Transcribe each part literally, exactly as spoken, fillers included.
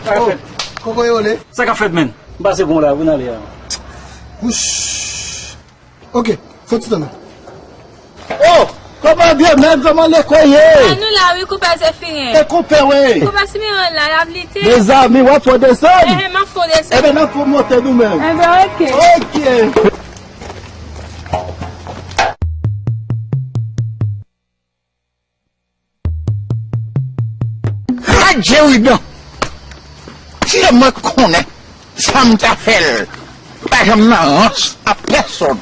Sa k ap fèt? Kokoye ole. Sa k ap fèt, menn? M pase kon la, pou n ale a. Wouch. Ok, fò ti tan nan. Oh! Kòmandè, mèt, kòman lekòl ye? A, nou la, wi, konpè Zefiren. E konpè, wi. Konpè Simeyon la, l ap lite. Mezanmi, w ap fè w desann? Enhen, m ap fè w desann. Enben, n ap fè w monte nou menm. Enben, ok. Ok. Rad Jeridan! Si mwen konnen sa m ta fè l, pa janm nan rans a pèsonn.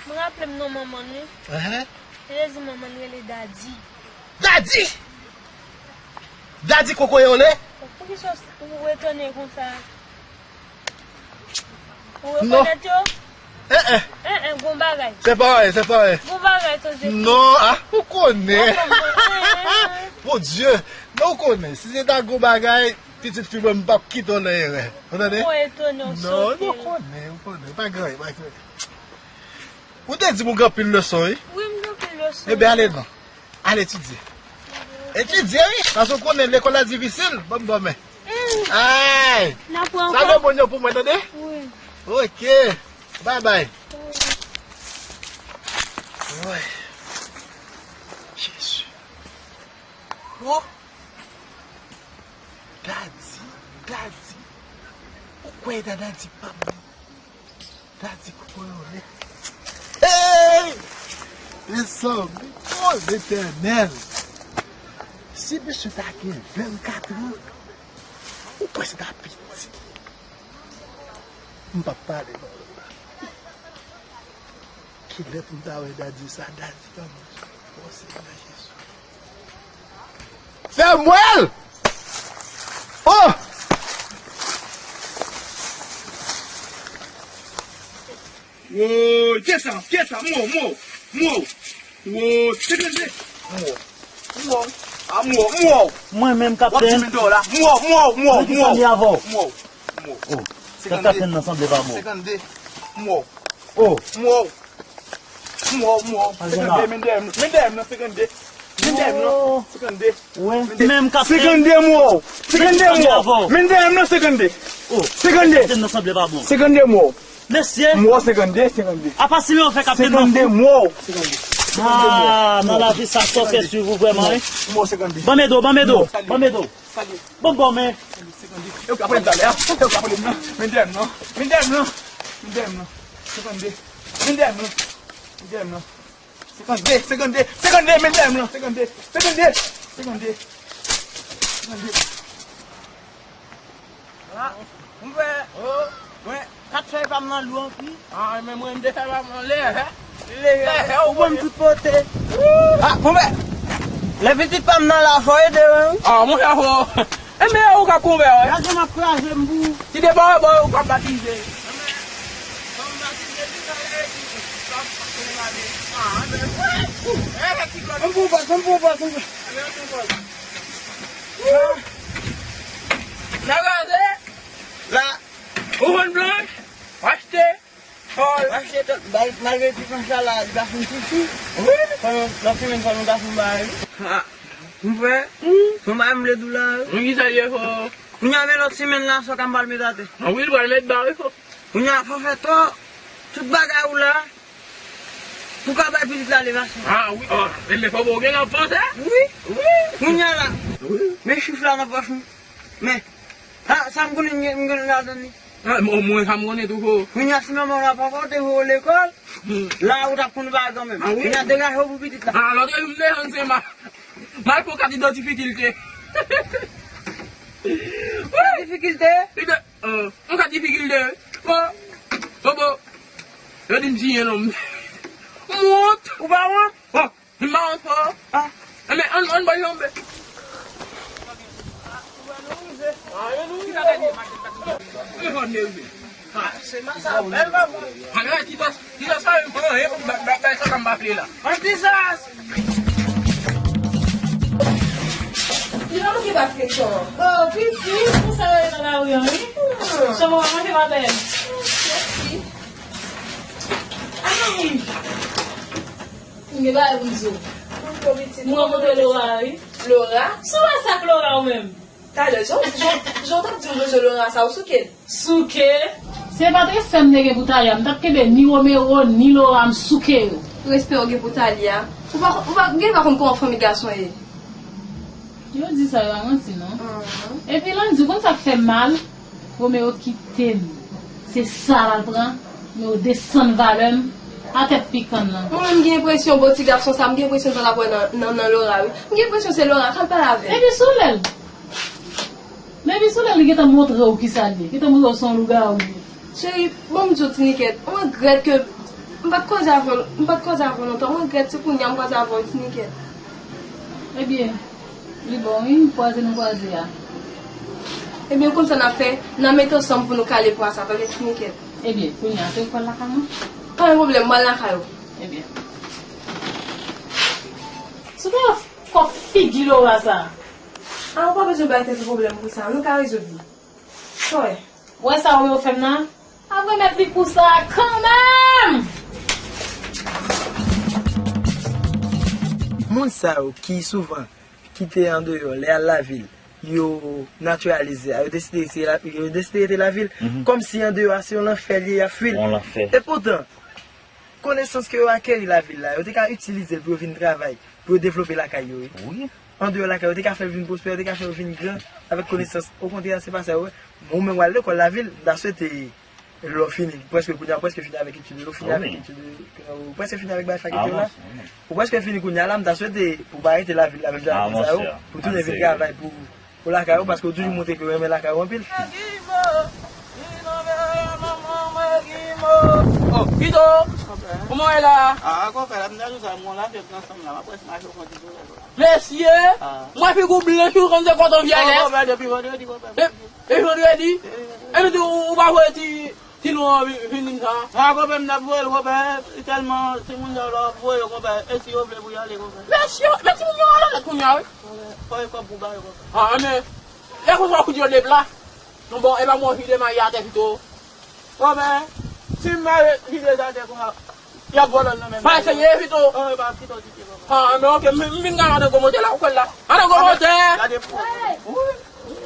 Mwen raple m non manman l, wi. Enhen. Li te di manman l rele Dadi. Dadi! Dadi kokoye ole? Poukisa w, ou etone konsa? Ou rekonèt yo? Enhen. Enhen, gon bagay. Se pa anyen, se pa anyen. Gon bagay, Toze. Non, a, ou konnen. Enhen. Bondye, non, ou konnen. Si se ta gon bagay, pitit fi mwen, m p ap kite w nan erè. Ou tande? Mwen etone, w soke. Non, ou konnen, ou konnen. Pa gen anyen, pa gen anyen. Ou te di m ou gen anpil leson, wi. Wi, m gen anpil leson. Enben, ale non. Al etidye. Etidye, wi, paske w konnen lekòl la difisil. Ban m dòmen. Ay! N ap wè ankò. Sa yo bon yo pou mwen, tande? Wi. Ok. Bye bye. Wi. Jezi. Oh! Dadi, Dadi. Ou kwè Dadi pa bon? Dadi kokoye ole. Hey! Mezanmi, o Letènèl! Si misye ta gen vennkat an, ou kwè se ta piti? M p ap pale non. Kilè pou m ta wè Dadi sa, Dadi pa bon. O Senyè Jezi. Fè m wè l! Oh! Woy, kiyès sa? Kiyès sa? M wè w, m wè w, m wè w. Woy, senkannde. M wè w. M wè w. A, m wè w, m wè w. Mwen menm, kapten. W ap di m dèyè w la. M wè w, m wè w, m wè w, m wè w. Mwen ki sanble avè w? M wè w, m wè w. Oh. M wè w. M wè w, m wè w. M wè w, m wè w. Senkannde, men dèyè m, men dèyè m nan, senkannde. Men dèyè m nan, senkannde. Wi, men m ka fè. Senkannde, m wè w. Senkannde, m wè w. Men dèyè m nan, senkannde. Oh. Senkannde. Kapten nan sanble pa bon. Senkannde, m wè w. Mesye. M wè w, senkannde, senkannde. Apa si men w fè kapten nan fou. Senkannde, m wè w. Senkannde. Ah, nan lavi sa, sa w fè swiv ou vrèman, wi. M wè w, senkannde. Ban m ede w, ban m ede w, ban m ede w. Bon, bon, men. Senkannde. E ou k ap rele m talè a? E ou k ap rele m nan? Men dèyè m nan. Men dèyè m nan. Men dèyè m nan. Senkannde. Men dèyè m nan. Men dèyè m nan. Senkannde, senkannde, senkannde, men dèyè m nan. Senkannde, senkannde, senkannde. Senkannde. Ah, m wè. Oh. Mwen. Fèy pa m nan lou anpil. Ah, men mwen, m te fè pa m nan lè, hè? Lè, ou ban m tout pote. Ah, konpè. Lè pitit pa m nan la, fò ede, wi. Ah, monchè, fò. Enben, ou ka konpè, wi. Gade, m ap kraze m pou ou. Ti depa, bon, ou ka batize. Ann pou pòz, ann pou pòz, ann pou. Nan gade. La. Ou konn blanch? Achte. Fò. Achte tout. Bay, malgre ti fanm sa la, li pa fin sisi. Wi. Fò nou, lòt semèn, fò nou ta fin bay. Ha. M frè. Fò m pa m vle dou la. Wi, sa ye fò. Kounye a, men lòt semèn la, sa ka m pral met atè. Ah wi, l pral met ba, wi, fò. Kounye a, fò fè to. Tout bagay ou la. Pou ka bay pitit la levasyon. Ah wi, ah, enben fò bon gen nan panse. Wi, wi. Kounye a la. Wi. Men chif la nan pòch mwen. Men, ha, sa m konnen m gen, m gen ladan li. Ah, mwen, sa m konnen tou fò. Kounye a, si manman w la pa fò, te voye w lekòl, la ou t ap konn bagay kanmenm. Ah wi. Kounye a, degaje w pou pitit la. Ah, lòt jou m te jwenn se ma, m al pran kat idantifikilte. Kat difikilte? Ide, euh, yon kat difikilte. Bon, bon, bon. Yo di m tiye non. M wont. Ou pa wont? Bon. Li maron fò. Ah. Enben, ann, ann, bay janbe. Ann, ti tas, ti tas pa menm pran anyen pou bay sa k ap bafe la. Ann, ti tas! Li pa manke bafe, Chan. Oh, pitit, pou sa yo nan lari an, wi. Chan, mwen manje maten. Mèsi. Ay! M gen bagay pou m di w. Mwen rankontre Laura, wi. Laura? Sou wè sa k Laura ou menm? Talè, jan, jan, jan w t ap di m bezwen Laura sa, ou souke l? Souke? Se pa t respè m te gen pou Talia, m t ap kenbe ni Romero, ni Laura, m souke yo. Respè w gen pou Talia? Ou pa, ou pa, gen pa konn kòman fanmi gason ye. Yo di sa yo a manti, non. Epi Landy, ou konn sa k fè m mal? Romeo kite m. Se sa l al pran, men yo desann valè m a tèt pikan nan. Mwen menm, m gen enpresyon, bon, ti gason sa, m gen enpresyon sa l ap wè nan, nan, nan Laura, wi. M gen enpresyon se Laura, k al pale avè l. Epi sou lè l, men epi sou lè l, li gentan montre w kisa l ye. Gentan montre w se yon lougawou li ye. Cheri, bon, m di w, Tinikèt, mwen regrèt ke m pa t kwaze avè w, m pa t kwaze avè w lontan. Mwen regrèt se kounye a m kwaze avè w, Tinikèt. Ebyen, li bon, wi, kwaze nou kwaze a. Ebyen, konn sa n ap fè, n a met ansanm pou nou kale pwa sa, tande, Tinikèt. Ebyen, kounye a, se ou k pral lakay mwen? Pa gen pwoblèm, m al lakay ou. Ebyen. Sou te fò figi Laura sa. A, ou pa bezwen bay tèt ou pwoblèm pou sa, nou ka rezoud li. Sa w wè? Ou wè sa Romeo fè m nan? M ap remèt li kou sa a kanmenm! Moun sa yo ki souvan kite andeyò, lè y al lavil, yo natiralize a, yo deside eseye la, yo deside rete lavil, kòmsi andeyò a se yon lanfè li ye, y ap fui l. Yon lanfè. Epoutan, konesans ke yo akeri lavil la, yo te ka itilize l pou yo vin travay, pou yo devlope lakay yo, wi. Wi. Andeyò lakay yo, te ka fè l vin pwospè, yo te ka fè yo vin gran avèk konesans. Okontrè, se pa sa yo wè. Ou menm w al lekòl lavil, m ta swete lè w fini, prèske kounye a, ou prèske fini avèk etid ou, fini avèk etid ou, ou prèske fini avèk bagay fakilte w la. Ou prèske fini kounye a la, m ta swete pou w pa rete lavil la menm jan avèk sa yo, pou w tounen vin travay pou Ou lakay ou, paske ou toujou montre ke ou renmen lakay ou anpil. Oh, Vito! Kòman w ye la? Ah, konpè, la m nan jou sa, mwen la fèt ansanm la, m ap prèske mache konn di doulè la. Mesye! Mwen figi w blanch ou konn se koton vyè lè. Ah, konpè, depi vandredi, konpè. E, e vandredi? Epi tou, ou pa voye ti Ti nou anvi vin di m sa? A, konpè, m t ap voye l, konpè. Tèlman timoun yo la ap voye yo, konpè. E si yo vle pou y ale, konpè? Mesye, men timoun yo malonèt kounye a, wi. Konpè, fò e kòb pou ba yo, konpè. A, men, lè konsa w kout yo de pla. Non, bon, e pa mwen vide mayi atè pito. Konpè, si m mare vide atè konsa, y ap vòlò l nan men m. Pa eseye pito. Oh, e pa pito, pito, konpè. A, men, oke, m, m vin gade andan gwo motè la, ou kwè l la. Andan gwo motè. Gade pou ou.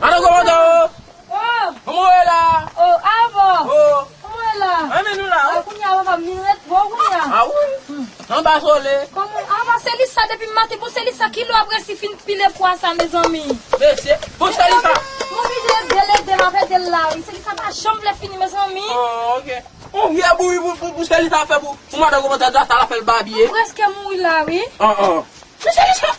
Andan gwo motè, o. Oh! Kòman w ye la? Oh, avò! Oh! Kòman w ye la? Anben nou la, wi. Ah, kounye a, papa m vin ret bò kounye a. Ah, wi? Hmm. Anba sole. Kòman? Ah, pa se li sa depi maten, bon, se li sa ki lè w ap resi fin pile pwa sa, mezanmi. Mesye, bon, se li sa. Mwen oblije ede l, ede l, ap ede l la, wi. Se li sa pa janm vle fini, mezanmi. Oh, oke. On vye bouyi pou, pou, pou se li sa fè pou, pou madan gwo motè sa, sa l ap fè l babye. Mwen prèske mouri la, wi. Ah, ah. Men se li sa.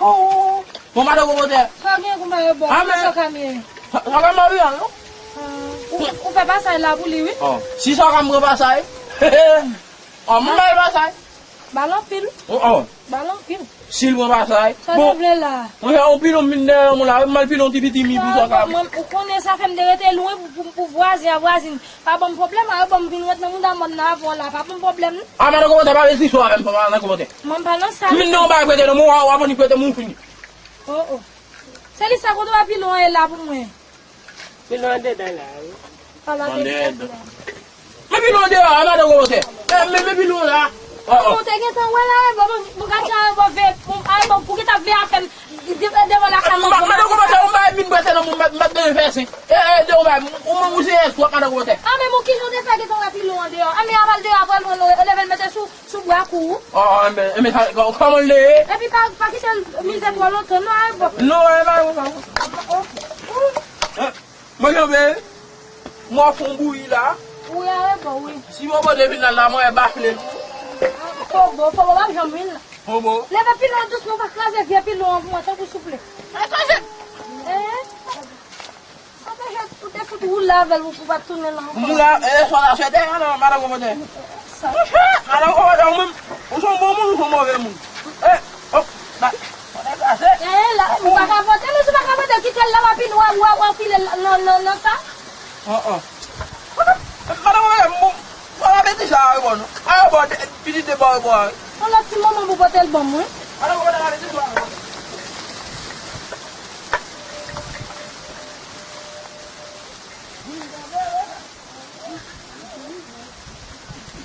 Oh, oh, oh. Bon, madan gwo motè. Sa gen konpè yo bon. Ah, men sa ka mye. Sa, sa ka mari a, non? Ah. Ou Ou fè pasaj la pou li, wi. Oh, si sa ka m pran pasaj. Oh, m bay pasaj. Bal anpil. Oh, oh. Bal anpil. Si l pran pasaj. Sa bon, nou vle la? Mwen fè yon pilon m vin dèyè moun la, m al pilon ti piti mi pou sa ka. Mwen, ou konnen sa fè m de rete lwen pou, pou, pou vwazen a vwazin. Pa ban m pwoblèm, a yo ban m vin rete nan mouda mòn nan avè w la, pa ban m pwoblèm, non. A, madan kòmantè, pa vin di sou avè m, madan kòmantè. Mwen pa nan sa. M vin nan yon bagay prete nan men w, w ap annik prete m, ou fini. Oh, oh. Se li sa kote w ap pilon an ye la pou mwen. Pilon andedan la, wi. Andedan. Men pilon deyò a, madan kòmantè. Eh, men, men pilon la. Oh, oh. Ou te gentan wè la, bon, bon, bon, gade jan, bon, ve, bon, ay, bon, pou ki ta vle afè m, de-, de-, devan lakay mwen. Ma-, madan kòmantè, ou bay min prete nan mwen, m, m, m, m, fè sen. Eh, eh, de, ou bay, ou, ou, ou se twòp, madan kòmantè. Ah, men, bon, ki jan w te fè gentan wè pilon an deyò? Ah, men, aval deyò, apre l pran, leve l mete sou, sou bwa kou ou. Oh, oh, men, men, sa, kò-, kòman l ye? Epi pa, pa kite l mizè twò lontan, non, ay, bon. Non, eh, pa, pa, pa. Oh, oh. Eh, mwen kanpe. Mwen fè yon bouyi la. Wi, a e bon, wi. Si Bobo te vin la, mwen bafle l. Fobo, Fobo p ap janm vin la. Fobo. Leve pilon dousman, pa kraze vye pilon an pou mwen, tanpri, souple. Eh, kraze. Eh? Sa te jwe, ou te fout woule avè l, ou, ou pa t tounen la ankò. M woule, eh, sa la, se te, non, madan kòmantè. Monchè, madan kòmantè, ou menm, ou se yon bon moun, ou se yon move moun. Eh, oh, ba, ou te kraze. Eh, la, ou pa ka vote, men si ou pa ka vote, kite l la, w ap, w ap, w ap file l nan, nan, nan sa. Oh, oh. Madan kòmantè, m, m, m, m, apeti sa, a, bon, non. A, bon, de, pitit de bò, bò, wi. Yon lòt ti moman pou pote l ban mwen. Madan kòmantè, apeti sa, a, bon.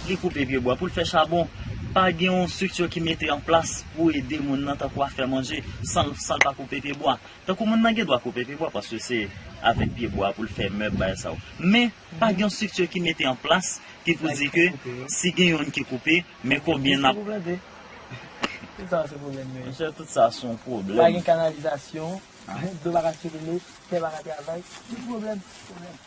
Li koupe pye bwa pou l fè chabon. Pa gen yon estrikti ki mete an plas pou ede moun nan tankou a fè manje san, san l pa koupe pye bwa. Tankou moun nan gen dwa koupe pye bwa paske se avèk pye bwa pou l fè mèb, bagay sa yo. Men, pa gen yon estrikti ki mete an plas ki pou di ke si gen youn ki koupe, men konbyen n ap. Se sa se pwoblèm yo ye. Monchè, tout sa se yon pwoblèm. Pa gen kanalizasyon, dlo pa ka sikile, tè pa ka travay. Tout pwoblèm, pwoblèm.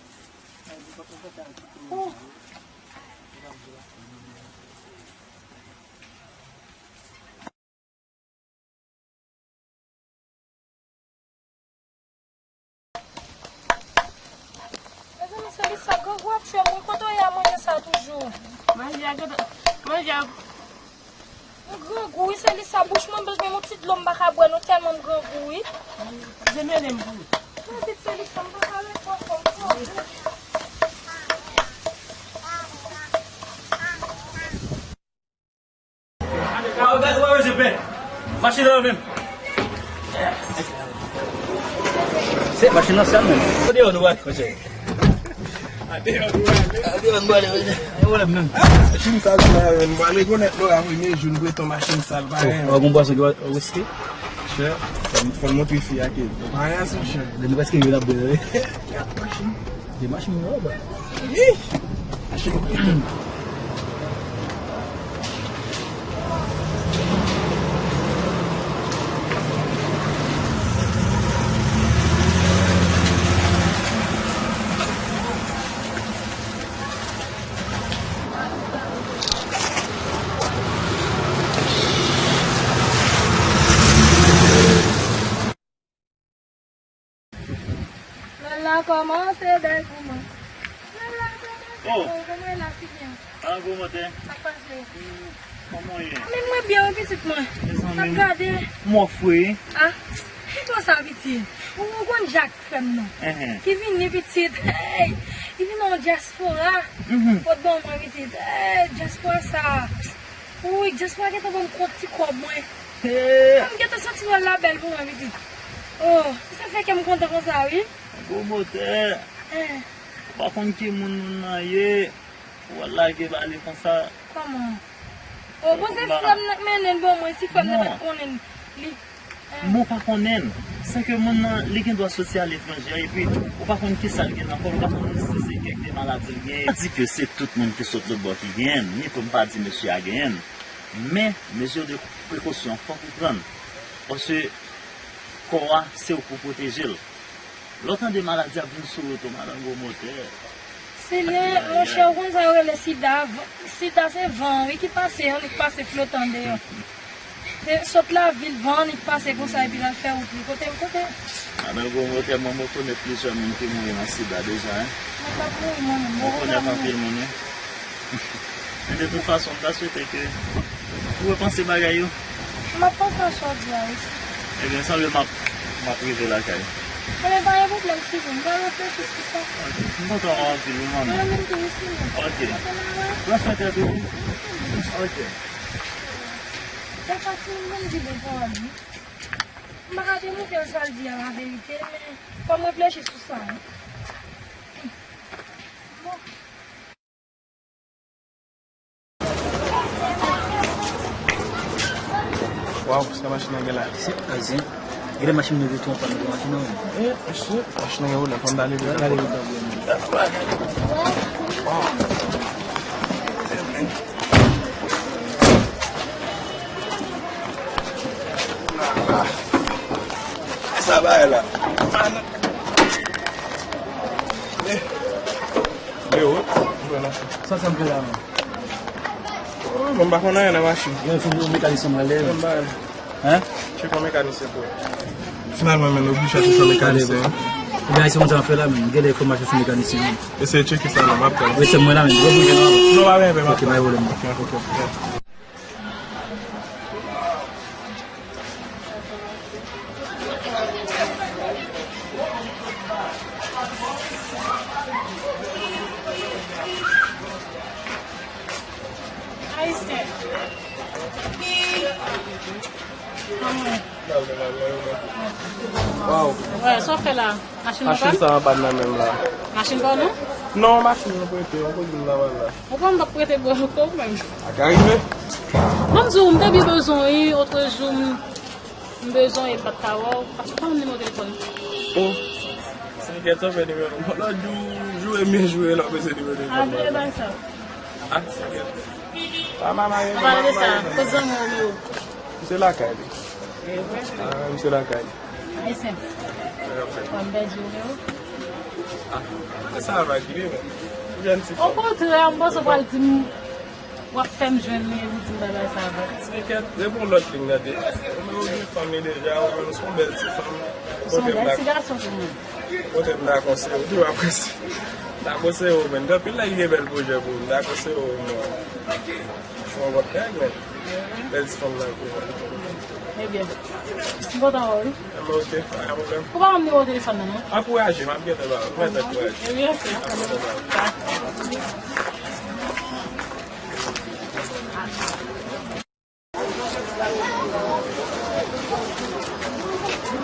Mezanmi, se li sa, grangou ap tchwe mwen. Kote w ye a manje sa toujou? Manje a gentan, manje a. M grangou, wi, se li sa, bouch mwen bezwen yon ti dlo, m pa ka bwè non, tèlman m grangou, wi. Manje mennen m pou ou. Mwen di se li sa, m pa ka ret ankò, m grangou. Machin nan menm. Se machin nan sèl menm. Kote yo nou wè, mesye? Adeyò nou wè. Adeyò nou wè, mesye. Gen pwoblèm menm. Machin sal sa, menm. Mwen rekonèt nou a premye jou nou prete yon machin sal parèy. Ou gon bwason ki riske? Chè, fò n, fò n montre fi a ke nou pa anyen sou chè. Depi prèske yo n ap bwè, wi. Kat machin. De machin yo, ba. Ih! Machin yo. Lala kòmanse bèl pou mwen. Lala kòmanse bèl pou mwen, la fi byen. Ala gwo mantè. Sa k pase? Kòman w ye? Men mwen byen wi pitit mwen. Mezanmi. M ap gade. M ofri. Ah, ki konsa pitit? Ou, ou konn Jak frè m nan. Ki vini pitit. Hey! Li vin nan yon dyaspora. Pot ban mwen pitit. Hey, dyaspora sa. Wi, dyaspora gentan ban m kont ti kòb mwen. Hey! M gentan santi wòl la bèl pou mwen pitit. Oh, sa fè kè m kontan konsa wi. Gwo motè. Ou pa konn ki moun moun nan ye. Ou al lage ba li konsa. Kòman? O, bon, se frè m nan k mennen l ban mwen, si frè m nan pa t konnen li. Bon, ou pa konnen l. Se ke moun nan, li gen dwa soti aletranje, epi ou pa konn kisa l gen nan kò l, ou pa konn si se kèk de maladi l genyen. M pa di ke se tout moun ki sot lòt bò ki genyen l, ni tou m pa di mesye a genyen l. Men, mezi de prekosyon, fòk ou pran l. Paske kò a, se ou pou pwoteje l. Lè w tande maladi ap vin sou wout ou, madan gwo motè. Se lè, monchè, ou konn sa yo rele sida. Sida se van, wi, ki pase, annik pase flotan deyò. Se sot lavil, van annik pase konsa epi l al fè wout li. Kote, kote? Madanm Gomo, tèlman mwen konèt plizyè moun ki mouri nan sida deja, en. Mwen pa mouri, mwen menm. Mwen konèt anpil moun, wi. Men de tout fason, m ta swete ke ou repanse bagay yo. M ap panse a sa w di a, wi. Ebyen, sanble m ap, m ap rive lakay. Ebyen, pa gen pwoblèm, Steven. M pral reflechi sou sa. Ok. M kontan wè w anpil, wi, manmi. Mwen menm tou, wi, Steven. Ok. Pran swen tèt ou, wi. Ok. Dèfwa, Steven, ban m di bon pawòl, wi. M pa ka demontre l sa l di a laverite, men fò m reflechi sou sa, wi. Bon. Waw, sa machin nan gen la. Se Ayisyen. Gen de machin nou tou anpàn nan machin nan. Eh, mesye, machin nan gen pwoblèm, fò n ale deja. N ale deja. Waw. Sa bay la. Eh. Yo, sa sa m fè la menm. Oh, mwen pa konn anyen nan machin. Gen yon mekanisyen mwen lè. Mwen ba. Hein? Chèf yon mekanisyen pou. Finalman, men oblije chache yon mekanisyen. Ebyen, se yon jan fè la menm. Gen de fòmasyon sou mekanisyen. Eseye tcheke sa la, m ap pran. Wi, se mwen la menm. Bon, bon, non, pa gen pwoblèm. Ok, pa gen pwoblèm. Ok, ok. Ayisyen. Waw. Wè, sa w fè la? Machin nan pa? Machin sa an pann nan menm la. Machin pa w non? Non, machin nan prete, yon kouzin la wè la. Ou konn m p ap prete bò ankò ou menm. Sa ka rive. Ban m di w, m te byen bezwen w, wi, otrejou, m, m bezwen w, e m pa t ka wè w. Paske pa m nimewo telefòn. Oh. Se kèt sa fè nimewo. Bon, lòt jou, joure m byen joure, lè w bezwen nimewo telefòn mwen. Aple bay sa. Ah, se kèt. Pa mama, pa pale de sa. Kote zanmi w yo? Misye lakay li. E vre? Ah, misye lakay li. Ayisyen. Mwen pèdi w, yo. Ah, sa va ki li, men. Jèn ti fanm. Okontrè, m panse w pral di m, w ap fè m jwenn li, epi w di m bagay sa va. Trinket, se pou lòt liy nan te. Ou menm ou gen fanmi deja, ou menm se yon bèl ti fanm. Se yon bèl ti gason pou mwen. Kote m ta konseye w, tou apresye. M ta konseye w, men gen anpil nèg ki gen bèl pwojè pou ou, m ta konseye w, non. Fò w wòt nèg, men. Bèl ti fanm nan, wi. Ebyen, m kontan wè w, wi. Ebyen, ok, pa gen pwoblèm. Ou pa ban m nimewo telefòn nan, non? Ankouraje, m ap gentan ba w. Mwen ankouraje. Ebyen, ok.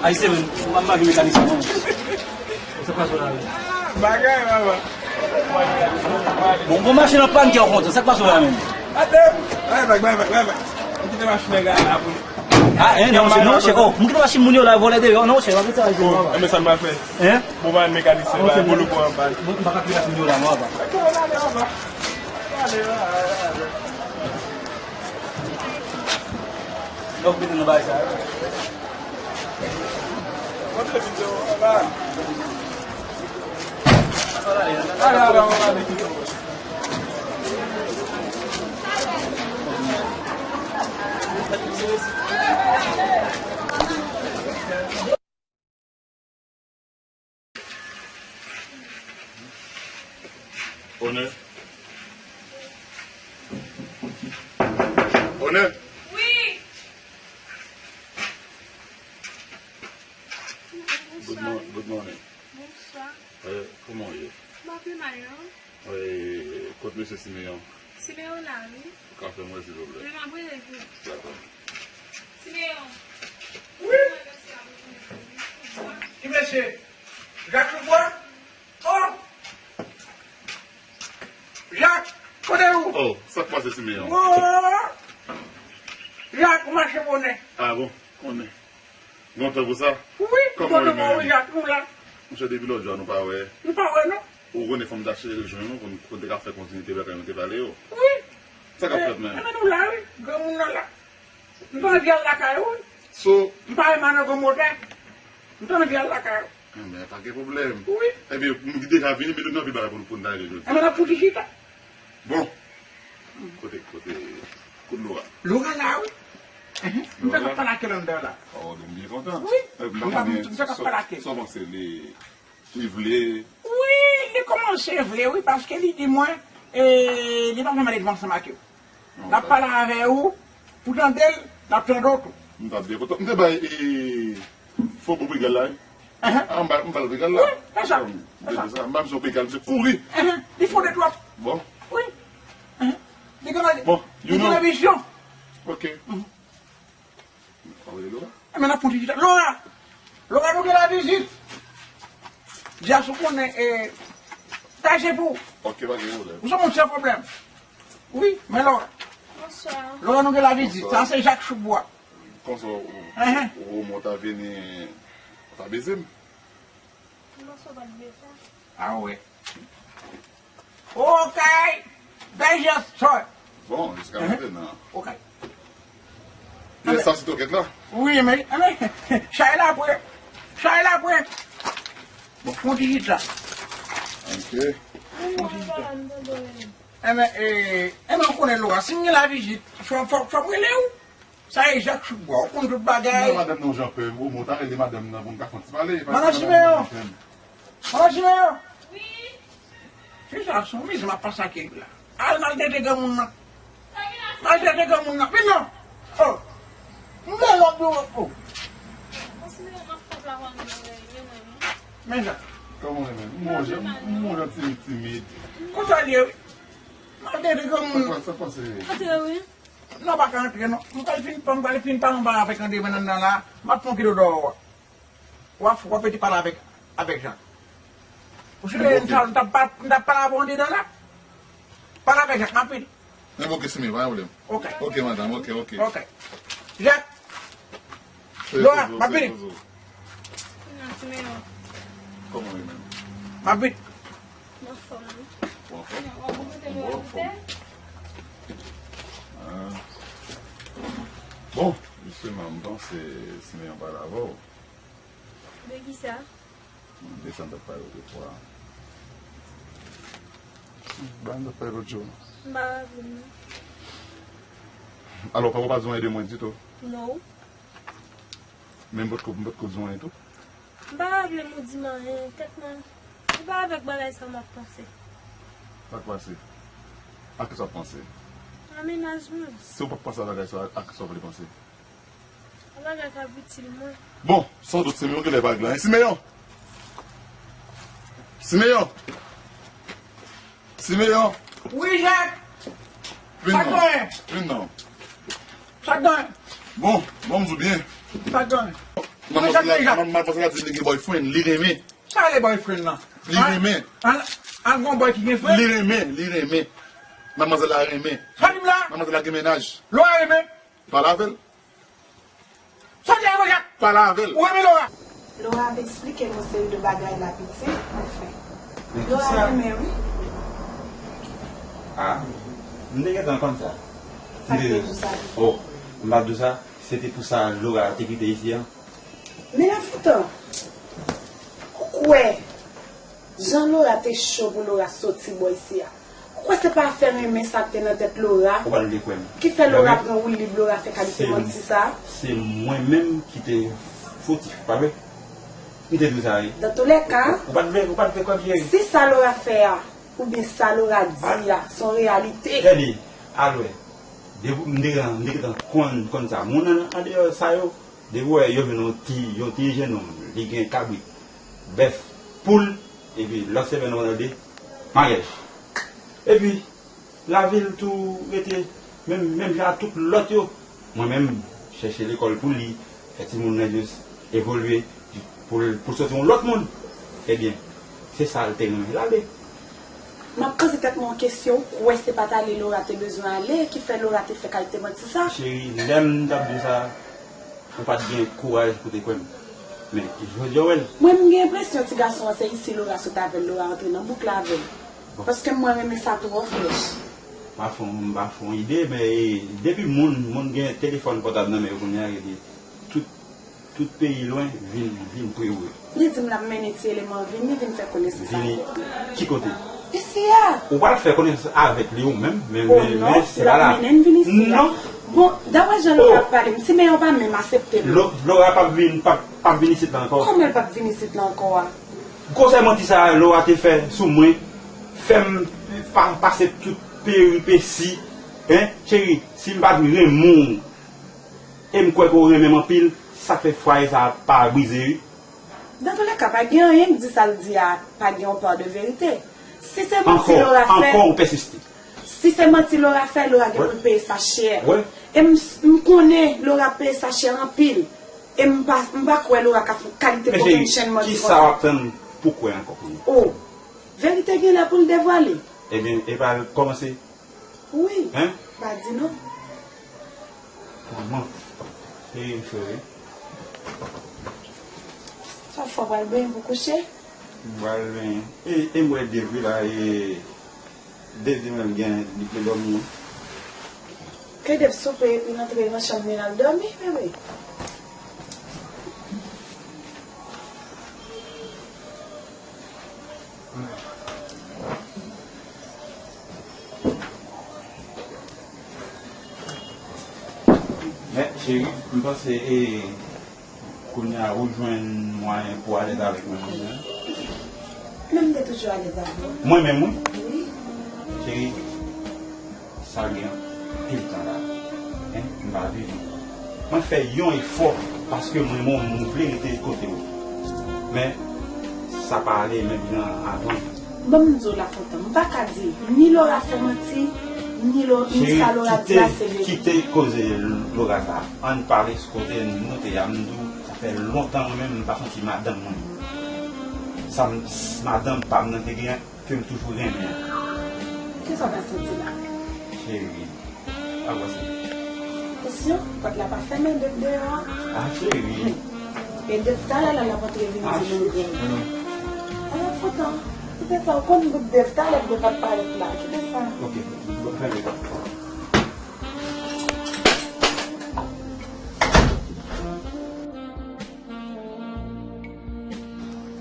Ayisyen menm, m ap make mekanisyen, non. Sa k pase la menm? Bagay, papa. Bon, bon, machin nan pann kè w kontan. Sa k pase la menm? Atè! Bay bag, bay bag, bay bag. M kite machin nan gare la pou li. Ah, hein, non, chè, non, chè. Oh, m kite machin moun yo la, vòlè deyò. Non, chè, m ap retire ayisyen, papa. Enben, sa n pral fè? Hein? Bon, pa mekanisyen la, bon, loko an pann. Bon, m pa ka kite machin moun yo la, non, papa. Donk, mete nan bagay sa yo. Onè. Onè. Wi. Good mo-, good morning. Bonswa. Eh, kòman w ye? M pa pi mal, non. Eh, kot mesye Simeyon? Simeyon la, wi. Ou ka fè m wè, silvouplè? Men m ap rele l pou ou. Dakò. Simeyon. Wi. Ki mesye? Jak Lefwa? Oh! Jak, kote ou? Oh, sa k pase, Simeyon? Oh! Jak, ou mache bonè. Ah bon, konnen. Lontan pou sa? Wi, kòman ou ye menm? Wi, Jak, nou la. Monchè, depi lòt jou a nou pa wè. Nou pa wè, non. Ou konnen fò m ta chèche jwenn ou pou n, pou n te ka fè kontinite bagay nou te pale yo. Wi. Sa k ap fèt menm? Ebyen, nou la, wi. Granmoun nan la. M t anvi al lakay ou, wi. So? M pa renmen nan granmoun. M t anvi al lakay ou. Enben, pa gen pwoblèm. Wi. Ebyen, moun ki deja vini, men nou gen anpil bagay pou n, pou n ta regle jodi. Enben, n ap fouti chita. Bon. Kote, kote, kote Lora? Lora la, wi. M fèk ap pale ak li anndan la. Oh, m byen kontan. Wi, m fèk ap pale ak li. Sa w panse, li, li vle? Wi, li kòmanse vle, wi, paske li di mwen, e, li pa vle m ale viv ansanm ak yo. L ap pale avè ou, pou tande l, l ap tande w tou. M t ap byen kontan. M te bay, e, fo bout brigal la, wi. Ah, m ba, m ba l brigal la. Wi, se sa. M te di sa. M ba misye brigal, misye kouri. Li fonde twòp. Bon. Wi. Li gen, bon, li gen anbisyon. Ok. Enben, n ap fè yon ti chita. Laura! Laura, nou gen lavizit! Jazz, ou konnen, e, taje pou ou. Ok, pa gen pwoblèm. Ou se moun san pwoblèm. Wi, men Laura. Bonswa. Laura, nou gen lavizit. Sa se Jak Choubwa. Konsa, ou, ou, ou ta vini, ou ta beze m. Bonswa, pa t beze. Ah, wi. Okay, dangerous choice. Bon, jiska mentnan. Okay. Lè sa se tokèt la? Wi, men, men, chay la pre. Chay la pre. Bon, fon ti chita. Ok. Fon ti chita. Enben, e, enben, ou konnen Laura, si m gen lavizit, fò, fò, fò m rele ou. Sa e Jak Choubwa, ou konn tout bagay. Non, madanm nan, Jan Pè, ou mwen ta rele madanm nan pou m ka fè yon ti pale. Madan Simeyon! Madan Simeyon! Wi? Fi sa, se yon mizè m ap pase ak li la. Al maltrete granmoun nan. Maltrete granmoun nan. Vin non! Oh! M vle lòt dlo. Oh! Madan Simeyon, m ap fè pla wang mwen, mwen, mwen. Men sa. Kòman w ye menm? M wè w jan, m wè w jan timid, timid. Konsa l ye, wi. Maltrete granmoun nan. Sa k pase? Antre, wi. Non, pa ka antre, non. M pral fin, m pral fin pale anba avèk Andreven anndan la. M ap fè yon ti dodo dèyè a. W ap, w ap rete pale avèk, avèk Jak. Ou sou teren sa, m t ap pa, m t ap pale avè w anndan la. Pale avèk Jak, m ap vini. Enben, ok, Simeyon, pa gen pwoblèm. Ok. Ok, madanm, ok, ok. Ok. Jak. Laura, m ap vini. Kòman w ye menm? M ap vini. M anfòm, wi. Ou anfòm? Ou anfòm? Ah. Bon, jisteman, m panse Simeyon pale avè w. De kisa? De sa n t ap pale lòt fwa. Bagay n t ap pale lòt jou. M pa raple m, non. Alò, papa w pa t bezwen ede mwen ditou? Non. Men m potko, m potko di w anyen tou. M pa raple m ou di m anyen, tèt mwen, li pa avèk bagay sa m ap panse. Sa k pase? A kisa w ap panse? A mennaj mwen. Si w p ap panse a bagay sa, a kisa w vle panse? A bagay k ap itil mwen. Bon, sandout Simeyon genlè pa gen anyen. Simeyon! Simeyon! Simeyon! Wi, Jak! Vin non. Sa k genyen? Vin non. Sa k genyen? Bon, bon, m di w byen. Sa k genyen? Manmzèl la, manmzèl la di li gen boyfriend, li renmen. Sa rele boyfriend lan? Li renmen. An, an gon boy ki gen friend? Li renmen, li renmen. Manmzèl la renmen. Sa di m la? Manmzèl la gen mennaj. Laura renmen? Pale avè l. Sa w di a, Laura? Pale avè l. Ou renmen Laura? Laura ap eksplike m yon seri de bagay l ap di, anfen. Laura renmen, wi. Ah, m te gentan konn sa. Sa k te di w sa? Oh, m ap di w sa, se te pou sa Laura te kite isi a. Men Lafoutan, ou kwè Jan Laura te cho pou Laura soti bò isi a. Ou kwè se pa afè renmen sa k te nan tèt Laura ki fè Laura pran woulib, Laura fè kalite manti sa? Se mwen menm ki te fotif, pa vre? M te di w sa, wi. Dans tous les cas, ou pa t vle, ou pa t vle kwè m, cheri. Si sa Laura fè a, oubyen sa Laura di a, se yon reyalite. Tande, al wè. Depi m te, m te gentan konn, konn sa. Moun an, andeyò sa yo, depi w wè yo jwenn yon ti, yon ti jenòm, li gen kabrit, bèf, poul, epi lòt semèn w ap tande maryaj. Epi, lavi l tou rete menm, menm jan ak tout lòt yo. Mwen menm, chèche lekòl pou li, fè timoun nan jis evolye pou l, pou l soti yon lòt moun. Ebyen, se sa l te renmen, l ale. M ap poze tèt mwen yon kesyon, ou kwè se pa t ale Laura te bezwen ale ki fè Laura te fè kalite manti sa? Cheri, lè m t ap di w sa, ou pa t gen kouraj pou te kwè m. Men, jodi a w wè l. Mwen, m gen enpresyon ti gason an se isi Laura sot avè l, Laura antre nan bouk la avè l. Bon. Paske mwen renmen sa twò frèch. M pa fè, m pa fè yon ide, men, e, depi moun, moun gen telefòn pòtab nan men yo kounye a, rete tout, tout peyi lwen vin, vin pre w. Li di m l ap mennen ti eleman vini, vin fè konesans avè l. Vini ki kote? Isi a. Ou pral fè konesans avèk li ou menm, men, men, men se pa la. Oh non, l ap mennen n vin isi a. Non. Bon, daprè jan Laura ap pale m, Simeon pa menm aksepte m. Lo- Laura p ap vin, p ap, p ap vin isit la ankò. Kòman l p ap vin isit la ankò a? Gwosè manti sa a Laura te fè sou mwen, fè m pa, pase tout peripesi. Hein, cheri, si m pa t renmen w, e m kwè ke w renmen m anpil, sa k fè fwaye sa a pa brize, wi. Dans tous les cas, pa gen anyen k di sa l di a pa gen yon pa de verite. Si se manti Laura fè, ankò ou pèsiste. Si se manti Laura fè, Laura gen pou l peye sa chè. E m, m konnen Laura ap peye sa chè anpil. E m pa, m pa kwè Laura ka fè kalite kokennchenn manti konsa. Kisa w ap tann pou kwè ankò kounye a? Oh, verite gen lè pou l devwale. Ebyen, e pa l kòmanse? Wi. Hein? Pa di non. Kòman? Cheri m cheri. Sa w fè, w pral benyen pou kouche? M pral benyen. E, e m wè Dave wi la, e Dave di mwen l gen, li vle dòmi wi. Ke Dave soupe epi rantre nan chanm li l al dòmi, bebe. Men, cheri, m panse, e, kounye a ou jwenn mwayen pou w alèz avèk mwen kounye a. Men m te toujou alèz avè w. Mwen menm, wi. Wi. Cheri, sa gen anpil tan la. Hein, m pa viv ankò. Mwen fè yon efò paske mwen menm, mwen vle rete kote w. Men, sa pa ale menm jan avan. Ban m di w, Lafontan, m pa ka di ni Laura fè manti, ni Lo- ni sa Laura di a se verite. Cheri, kite, kite koze Laura sa. Ann pale sou kote nou te a. M di w, sa fè lontan mwen menm m pa santi madanm mwen. Sa m, madanm pa m nan te gen ke m toujou renmen an. Kisa w ta santi la? Cheri, pa wè sa. Kesyon, pòt la pa fèmen, Dave deyò a. Ah, cheri. E Dave talè la l ap antre vin di nou grenn. Ah, Lafontan, se sa, ou konn bout Dave talè, Dave ap parèt la. Kite sa. Ok, fèmen.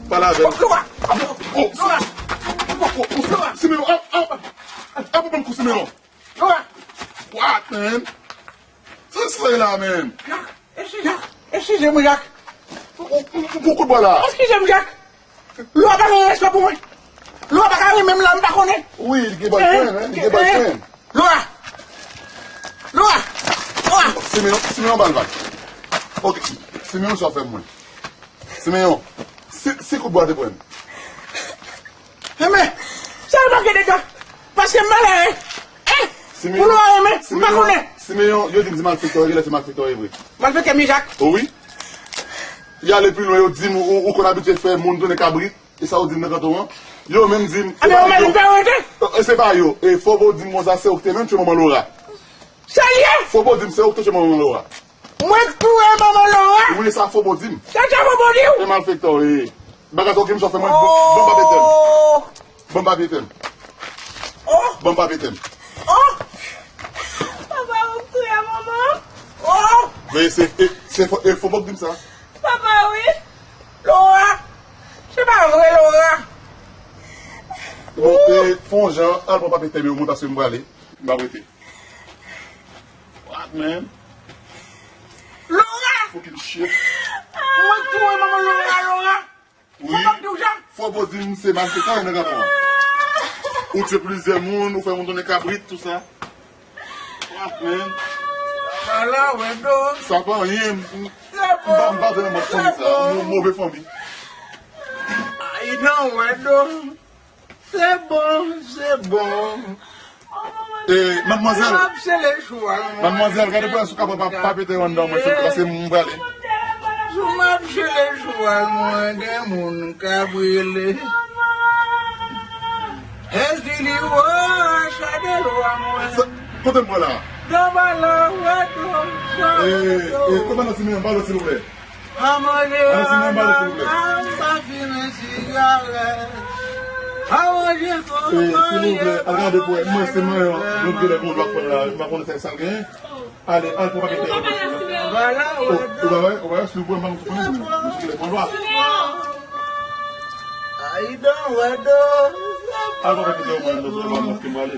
Pale avè l. Laura! Oh, oh, oh, oh, oh, Simeon, ap, ap, ap, ap, ban m kou, Simeon. Laura! What, man? Sa, sa e la, man? Eskize m, Jak. Ou, ou, ou, ou kout bwa la. Eskize m, Jak. Laura pa gen respè pou mwen. Laura pa ka renmen m la, m pa konnen. Wi, li gen boyfriend, hein? Li gen boyfriend. Laura! Laura! Laura! Simeon, Simeon ba l vag. Ok, Simeon, sa w fè mwen. Simeon, si, si kout bwa te pran. Enben, sa yo pa gen dega. Paske m malere. Eh! Pou Laura renmen, m pa konnen. Simeon, yo di m se malfektè, yo di se malfektè, e vre. Malfektè, mi Jak. Oh wi. Y ale pi lwen, yo di m ou, ou konn abitye fè moun tounen kabrit. E sa yo di m nan kanton an? Yo menm di m, e pa yo. E se pa yo. E Fobo di m konsa, se ou ki te menm tchwe manman Laura. Sa l ye? Fobo di m se ou ki te tchwe manman Laura. Mwen k touye manman Laura? Wi, sa Fobo di m. Sa, sa Fobo di w? E malfektè w ye. Bagay sa w ki m sa w fè mwen, ban m papye tè m. Oh! Ban m papye tè m. Oh! Ban m papye tè m. Oh! Papa, ou k touye manman? Oh! Men se, e, se Fo-, e Fobo k di m sa. Papa, wi. Laura! Se pa vre, Laura! Bon, e, fè yon jan, al pran papye tè m yo, mwen, paske m prale. M ap rete. What, man? Laura! Fucking shit. Mwen touye manman Laura, Laura! Wi. Fò m ap di w sa? Fobo di m se malfektè nan kanton an. Ou tye plizyè moun, ou fè moun tounen kabrit, tout sa. What, man? Ala wè do. Sa pa anyen. M, m, m pa, m pa vle nan mòd fanmi sa. Yon move fanmi. Ay, non, wè do. Se bon, se bon. E, madmwazèl. M ap sele chwal mwen. Madmwazèl, gade pou wè si w kapab pa, pa pete anndan mwen, silvouplè, paske m prale. Si m ap sele chwal mwen, gen moun k ap rele. Èski li wè chadèl wa mwen? Sa, kote m pran la? Nan bala wè do, sa wè do. E, e, kote nan ti men an, balo, silvouplè? Pa manje anana, pa fimen sigarèt. Pa manje fon, pa manje. Silvouplè, al gade pou mwen, se mwen, yon grenn pou lwa pran la, m pa konnen sa l genyen. Ale, al pran papye tè yo. Ou pa wè, ou pa wè, silvouplè, m pa konnen, m sou grenn pou lwa. Ay, don, wè, don. Al pran papye tè yo, mwen, m prale.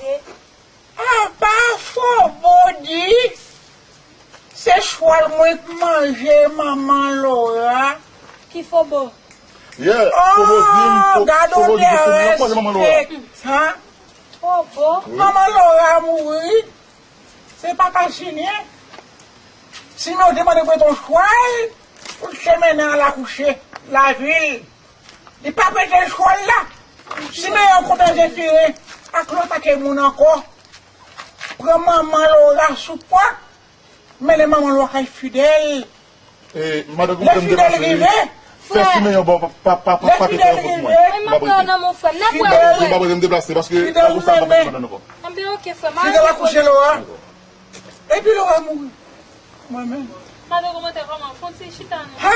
kraze. Apa Fobo di se chwal mwen k manje manman Lora. Ki Fobo? Yeah, Fobo di m, Fo- Fobo di m se li k manje manman Lora. Fobo? Manman Lora mouri. Se papa Jinyen. Simeyon te mande prete yon chwal pou l te mennen al akouche lavil. Li pa prete l chwal la. Simeyon kontan Zefiren ak lòt ake moun ankò. Pran manman Lora sou pòt, mennen manman Lora kay Fidèl. E, madan Goumen, m deplase, wi. Fè Simeyon ba w pa, pa, pa, pa, pa pete yon kout mwen. Mwen, m ap pran nan men w, frè m. N ap wè, frè m. M pa bezwen deplase, paske Fidèl, ou sa pa pete madanm nan ankò. Enben, oke, frè m. Fidèl akouche Lora. Epi Lora mouri. Mwen menm. Madan Goumen, kòman? Fon ti chita, non. Ha!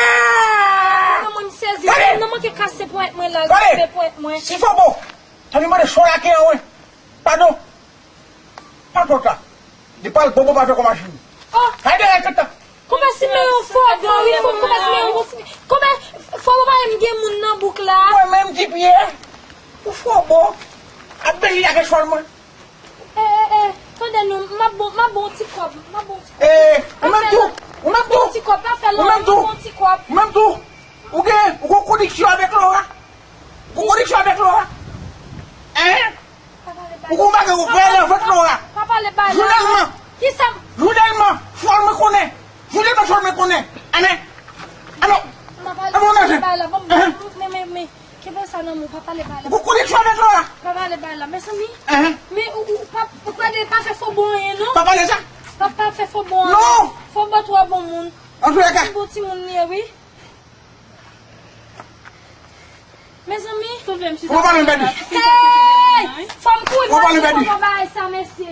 Madan, mwen, m sezi. Gade! Nan manke kase ponyèt mwen la, l kase ponyèt mwen. Si Fobo ta vin mande chwal ake an, wi. Padon. Pa twò ta. Li pral bon, bon, pa fè kòm machin. Oh! Kay dèyè tèt la. Konpè Simeyon fò, wi, fò, konpè Simeyon bon, Simeyon. Konpè, fò, pa m gen moun nan bouk la. Mwen menm, Ti Pyè. Ou fò bon. Ap beli ak chwal mwen. E, e, e, tande non, m ap bon, m ap bon ti kòb, m ap bon ti kòb. E, ou menm tou, ou menm tou. Ti kòb, pa fè lòt, m ap bon ti kòb. Ou menm tou. Ou gen, ou gen koneksyon avèk Lora? Ou gen koneksyon avèk Lora? Hein? Ou gon bagay ou fè nan vant Lora. Pa pale bagay la. Jounèlman. Kisa? Jounèlman, fò mwen konnen. Jounèlman, fò mwen konnen. Amen. Alò. Pa pale bagay la. Bon, men, men, men. Kenbe sa nan men w, pa pale bagay la. Ou gon koneksyon avèk Lora? Pa pale bagay la. Mezanmi. Men ou, ou pa, ou pa, pa fè Fobo anyen, non. Pa pale sa. Pa, pa fè Fobo anyen. Non. Fobo twò bon moun. Antouka. Bon timoun li ye, wi. Mezanmi. Fò m pale m pèdi. Hey! Fò m kouri pati pou bagay sa, mesye.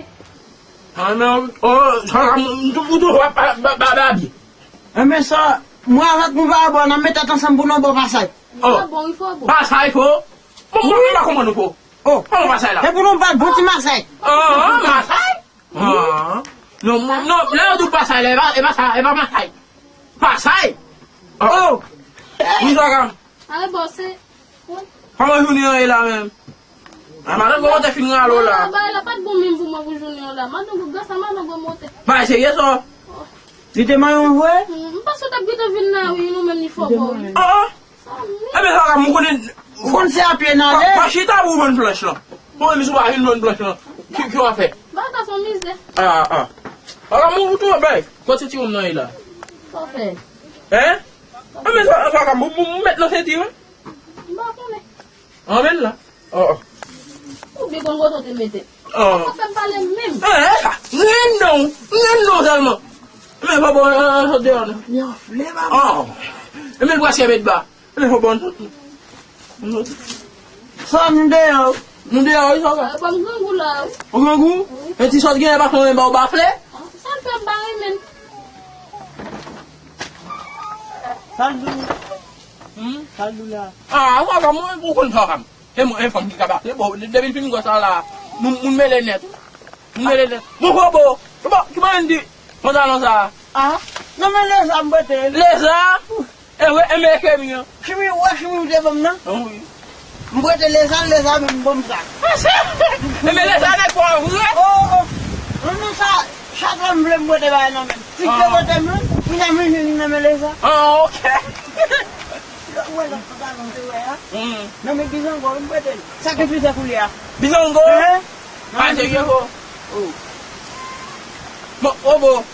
Ah non, oh, sa la, m, m, m, m, m, ba, ba, ba, ba, bi. Enben sa, mwen avèk nou va bò, n ap met tèt ansanm pou nou bò pasaj. Oh. Fò bon, wi, fò bon. Pasaj fò. Bon, mwen pa konprann ou fò. Oh. Kòman pasaj la? Se pou nou bat bon ti masaj. Oh, oh, masaj? Ah. Non, mwen, non, lè yo di w pasaj la, e pa, e pa sa, e pa masaj. Pasaj? Oh. Wi, sa ka. Ale, bon, se, wi. Kòman jounen an ye la menm? A, madanm, kòman te fin rale w la? Ah, bagay la pa t bon menm pou mwen pou jounen an la. Madanm, gras a madanm, mwen monte. Bagay serye sa. Li te manyen w vre? Hmm, m panse w t ap gentan vin la, wi, nou menm ni fò bò, wi. Ah, ah. Enben, sa ka, m konnen. Ou konn se a pye n ale? Pa, pa chita pou w vann planch lan. Bon, men si w pa vin vann planch lan, ki, ki w a fè? Bagay sa se yon mizè. Ah, ah. Bagay mou tou, bay. Kote ti wonm nan ye la? Sa w fè? Hein? Enben, sa, sa ka, m, m, m met nan senti, wi. M pa konnen. Anmèn la. Oh, oh. Ou byen konn kote w te mete. Oh. Sa fè m pale menm. Eh, eh, sa. Renn non. Renn non sèlman. Men fò bon, eh, eh, sot deyò, non. Li anfle, papa. Oh. E men l prèske met ba. Men fò bon. Sa nou deyò. Nou deyò, wi, sa va. Eh, bon, grangou la, wi. Ou grangou? Wi. Men ti sòs gen, pa fè yon ba ou bafle? Sa l fè m bare menm. Sa l di w? Hmm? Sa l di w la? Ah, sa va, mwen, ou konn sa va. E mwen, e fanm ki ka bafle. Bon, de-, depi l fin gwòs la, la, moun, moun mele nèt. Moun mele nèt. Bon, bon, bon. Bon, ki mwen di pantalon sa? Ah, non, men leza m pote. Leza? E vre, e men chemi an. Chemi, ou wè chemi ou te ban m nan? Ah, wi. M pote leza, leza menm ban m sa. E men leza nèg pa vre? Oh, oh. Non, non, sa, chak lè m vle m pote bagay nan men m. Ti ke kote mwen, li nan men, li nan men Leza. Ah, ok. Ou wè lòt pantalon te wè a? Hmm. Nan men Bizango, m prete l. Sa gen plizyè koulè a. Bizango? Hein? Ah, serye, bro? Oh. Bon, oh, bon.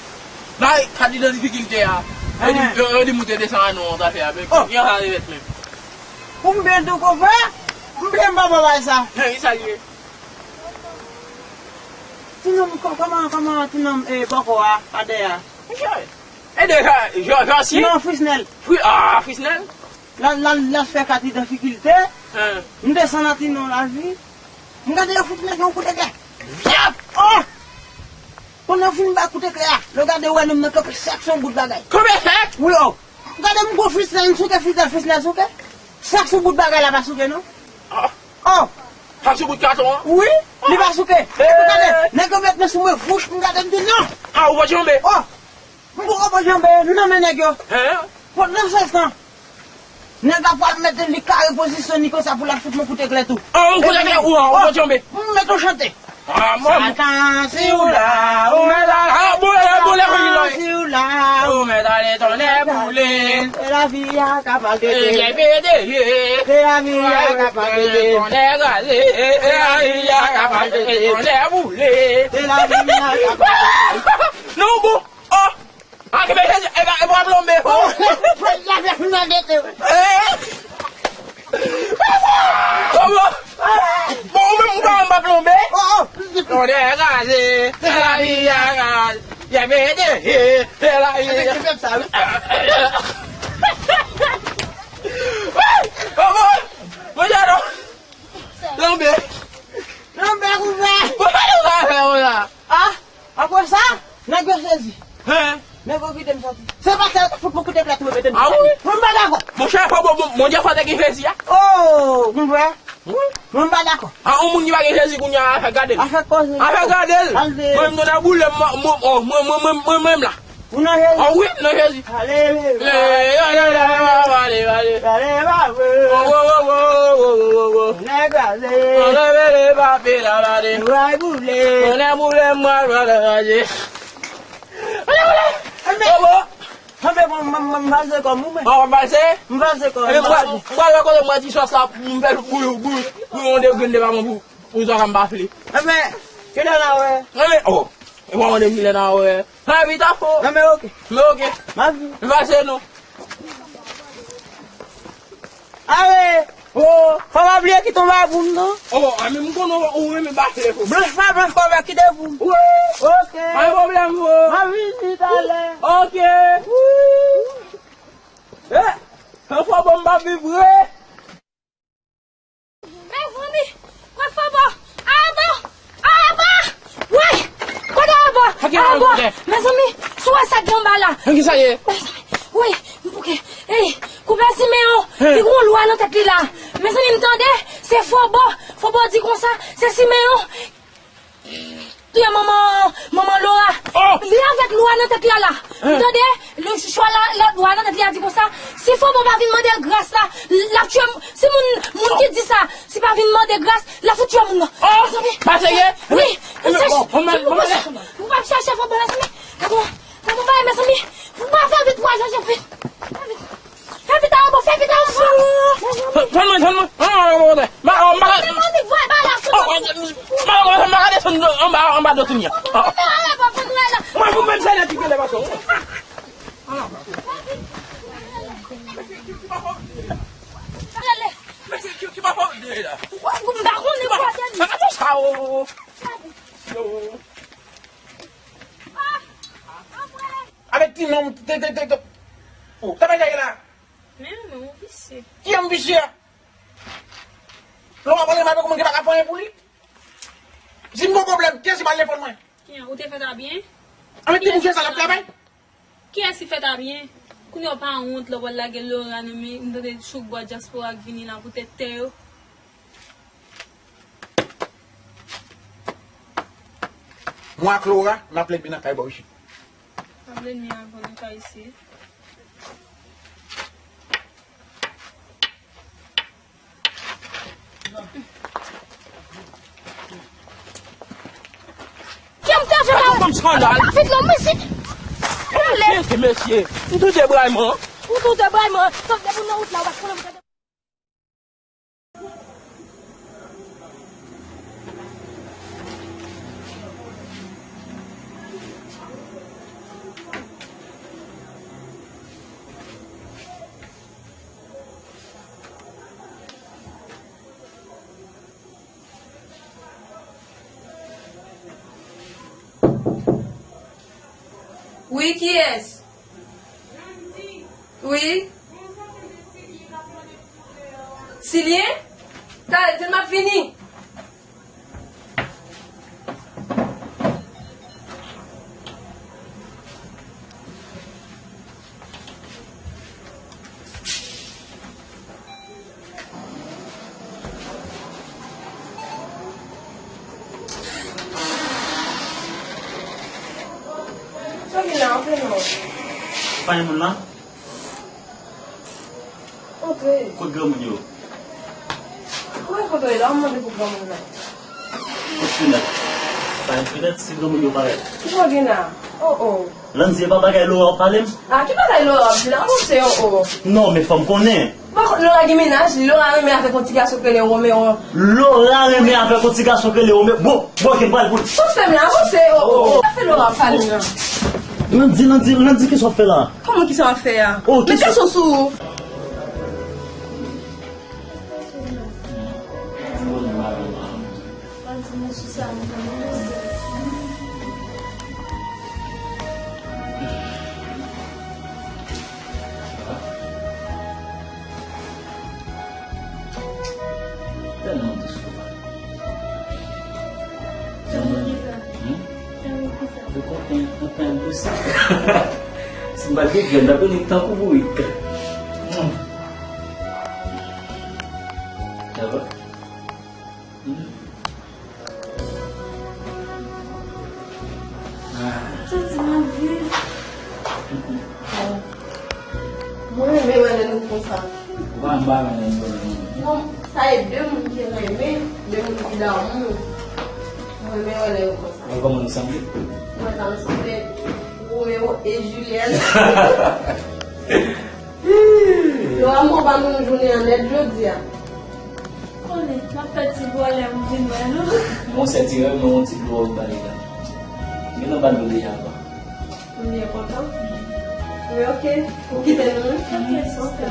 La, ka di nan difikilte a. Yo di, yo, yo di m ou te desann anou an zafè a, men yon sa revèt menm. Pou m byen di w konpè, m byen m pa bay sa. Hein, ki sa li ye? Ti nonm, kò-, kòman, kòman ti nonm, eh, bòkò a, pa dèyè a? Misye, e deja, Jan, Jan Syen? Non, Frisnel. Fri-, ah, Frisnel? La, la, la fè kat li nan difikilte. Hein. M desann nan ti non lavi. M gade yo fout nèg yon kout eklè. Vyap! Oh! Pandan yo fin bay kout eklè a, lè w gade w wè nonm nan kanpe sèk se yon bout bagay. Kanpe sèk? Wi, oh. Gade m gwo Frisnel, m souke Frisnel, Frisnel souke. Sèk se yon bout bagay la pa souke, non. Ah. Oh! Sa sou bout katon an? Wi, li pa souke. Epi gade, nèg yo met men sou mwen, vouch, m gade, m di non. Ah, ou pa janbe? Oh, m poko pa janbe, nou nan men nèg yo. Hein? Bon, nan sans lan, nèg la pral mete li kare pozisyon ni konsa pou l ap fout mwen kout eklè tou. Ah, ou kout eklè, ou, ou pa janbe? M met yon chante. Ah, mwen. Satan, si w la, ou mèt ale. Ah, boule, boule, boule. Satan, si w la, ou mèt ale, tonnè boule. Se lavi a k ap maltrete. Se lavi a k ap maltrete. Tonnè kraze. Se lavi a k ap maltrete. Tonnè boule. Se lavi a k ap maltrete. Non, bon. Oh. Ah, kenbe, e, e, e pa plonbe, ho. Oh, la fè m nan gete, wi. Eh. Kòman? Bon, ou menm ou pa, ou pa plonbe? Oh, oh. Tonnè kraze, se lavi a kraze. Yè mete, se lavi a. Efektif sa, wi. Kòman? Mwen jè non. Plonbe. Plonbe, kouvè. Mwen pa nou ka fè, mwen la. Ah. Apre sa, nèg yo sezi. Hein? Nèg yo kite m soti. Se pastè fout mwen kout eklè tou mete m soti. Ah wi? Mwen pa dakò. Monchè, fò bon, bon, Bondye fò te gen Jezi a. Oh, konpè. Wi. Mwen pa dakò. Ah, yon moun ki pa gen Jezi kounye a, afè gade l. Afè koze. Afè gade l. Al de. Mwen, m tande boule, mwen, mwen, mwen, mwen, mwen, mwen, mwen, mwen la. Ou nan Jezi? Ah wi, m nan Jezi. Ale, ale, ale, ale, ale, ale. Ale, ba, wo. Wo, wo, wo. Nèg ale. Anlè vele pa pil avale. Mwen boule. Mwen boule, mwen boule, mwen boule. Anlè, anlè. Anlè, bon, bon, bon, m valse kò m, mwen. Ah, w ap valse? M valse kò m. Mwen, mwen, mwen, kote mwen ti sòs la, m fè l bouyi, bouyi, bouyi yon degre devan mwen pou, pou zò ka m pa fle. Anlè, kilè n a wè? Anlè, oh. E mwen, mwen, kilè n a wè? Nan vit a fò. Nan men oke. Men oke. M ap vin. M pase nou. Ale. Oh, fò pa bliye ki tonbe pou m non. Oh, a men m konnen ou, ou renmen bafle fò. Blanch pa blanch kòve ki de pou m. Wi. Oke. Pa gen pwoblèm fò. M ap vini talè. Oke. Eh, fò bon m pa viv vre. Mezanmi, kote Fobo? Abo! Abo! Woy! Kote Abo? Abo! Mezanmi, si w wè sa k gen anba la. Mezanmi, woy, m bouke. Ey, konpè Simeyon, li gen yon lwa nan tèt li la. Mezanmi, m tande, se Fobo. Fobo di konsa, se Simeyon. Touye manman, manman Lora. Oh! Li avèk lwa nan tèt li a la. Hein? M tande, le chwa la, lwa nan tèt li a di konsa, si Fobo pa vin mande l gras la, l ap tiye m. Si moun, moun ki di sa, si pa vin mande gras, l ap fout tiye moun nan. Oh! Mezanmi. Pa serye? Wi. Mezanmi, bon, bon, bon, bon, bon. Ou p ap chache Fobo, mezanmi. Gade, gade, bay, mezanmi. Ou pa fè vit, ou pa chache vit. Fè vit. Fè vit, Abo, fè vit, Abo. Tann mwen, tann mwen. An, an, an, an. Ma, an, ma, ma, ma, ma, ma, desann anba, anba dòt li an. An, an. Mwen, mwen, mwen, sa nèg ki gen lè pa sou. An. Mwen, mwen, mwen, mwen, sa, o, o, o. Avèk ti nonm, te, te, te, te. O, sa pa jay la. Men, men, ou visye. Ki yon visye a? Lè w ap pale mal, kòman ki pa ka fè anyen pou li? Si m gon pwoblèm, kiyès ki pral defann mwen? Kiyès, ou te fè ta byen? Anben, ti bouche sa l ap travay? Kiyès ki fè ta byen? Kounye a w pa wont lè w pral lage Lora nan men, m tande chouk bwa dyaspora k vini la pou tèt tè yo. Mwen ak Lora, n ap lènmi nan kay bò isit. Ap lènmi avè w nan kay isit. Kè m te fè la. Vit non, mwen si. Mesye, mesye, m tou debrayman. Ou tou debrayman. Sòf depi w nan wout la, ou pa konnen pou gade. Wi, kiyès? Wi. Silyen? Talè, di l m ap vini. Sa gen la, antre non. Pa gen moun la? Antre. Kot granmoun yo? Ou renkontre la, ou mande pou granmoun nan. Kot fenèt? Pa gen fenèt, si granmoun yo parèt. Kisa w gen la? Oh, oh. Landy, e pa bagay Laura w ap pale m? A, ki bagay Laura ap di la? Avanse, oh, oh. Non, men fò m konnen. Ou pa konn Laura gen mennaj li, Laura renmen avèk yon ti gason k rele Romeo. Laura renmen avèk yon ti gason k rele Romeo. Bon, bon, ok, m pral pou l. Sa w fè m la, avanse, oh, oh. Sa fè Laura ap pale m la? Landy, Landy, Landy, kisa w ap fè la? Kòman kisa w ap fè a? Oh, met kisa gason sou ou. Tèlman dous konsa. Tèlman, hmm? Yo kontan, kontan dous. Si m pa t gen grèn, m t ap vin tankou bourik. Hmm. Sa va? Hmm. Ah. Santi m anvi. Mwen renmen wè lè nou konsa. Ou pa renmen wè lè nou konsa? Non, sa e de moun ki renmen, de moun ki damou. Mwen renmen wè lè yo konsa. Wè kòman nou sanble? Mwen ta sanble Romeo e Juliet. Yo, amò, ba nou jounen an nèt jodi a. Konnen, m ap fè ti vòlè m vin wè nou. Mwen sèti rèv mwen yon ti dlo wè ou ba li la. Gen nan ba dlo deja pa. Ou byen kontan? Wi, ok. Ou kite nou, wi? Ok, sista.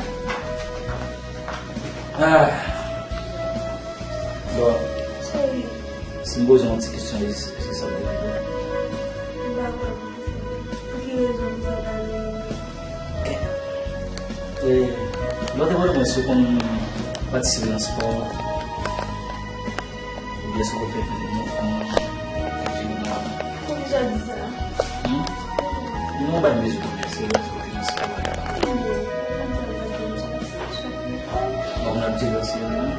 Ah. Bon. Cheri. Si m poze yon ti kesyon, se sa w te di. M pa konn. Pou ki rezon m sa pale? Ok. E, lè w te mande mwen si w konn patisipe nan spò, oubyen si w konn fè mouvman, fè jimnaz. Poukisa w di sa? Hmm? Non, w pa t bezwen konn, se lè w te nan spò. Bon, n ap di lòt se non.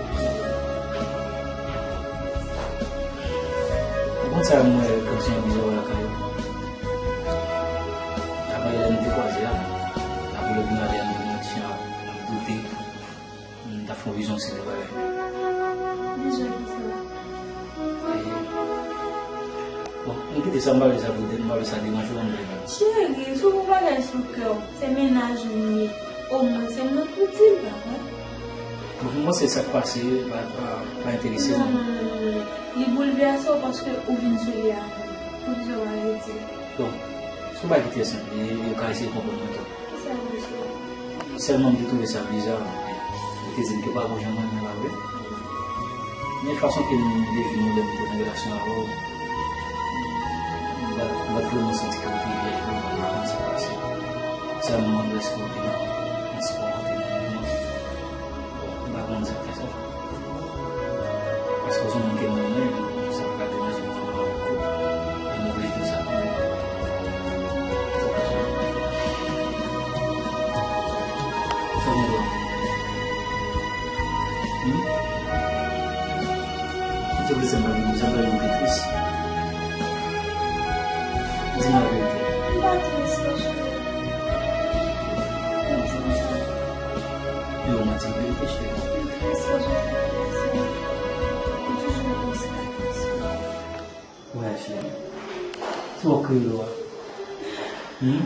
Ou konn sa m wè kòmsi yon bizarre lakay ou. Apre lè nou te kwaze a, apre lè nou ale an nou ti jan ap doute, m ta fè yon vizyon seri de bagay. Vizyon ki sa? E, bon, m kite sa, m pa vle sa pou tèt, m pa vle sa deranje w anndan la. Cheri, si w gon bagay sou kè w, se mennaj ou m ye. Omwen se m nan pou di l, pa vre? Bon, pou mwen, se sa k pase pa, pa, pa enterese m. Non, non, non, non, non. Li boulvèse w paske ou vin sou li avè m. Poukisa w pa rete? Bon, se yon bagay ki trè senp, e ou ka eseye konprann mwen tou. Kisa l ye, cheri? Sèlman, m te twouve sa biza, ou te di m ke w pa gon jan renmen m, pa vre? Men fason ke m devine w lè m te nan relasyon avè w, m pa t, m pa t vrèman santi ke w te vyèj vre, m pa t konn sa k pase. Sèlman, m wè si w te nan yon ti bon kote nan mouvman. Bon, m pa konn sa k fè sa. Paske w se yon moun ke m renmen, sa pa ka deranje m fè yon bagay pou ou. E m oblije di w sa kanmenm. Sa mwen wè. Hmm? Ou te vle sèlman vin, sèlman vin pi tris. Di m laverite. M pa tris, non, cheri. Ou di m sa. Yo, manti, verite, cheri. M tris, non, cheri. M toujou renmen sa. Wè, cheri. Sa w kreye lwa? Hmm?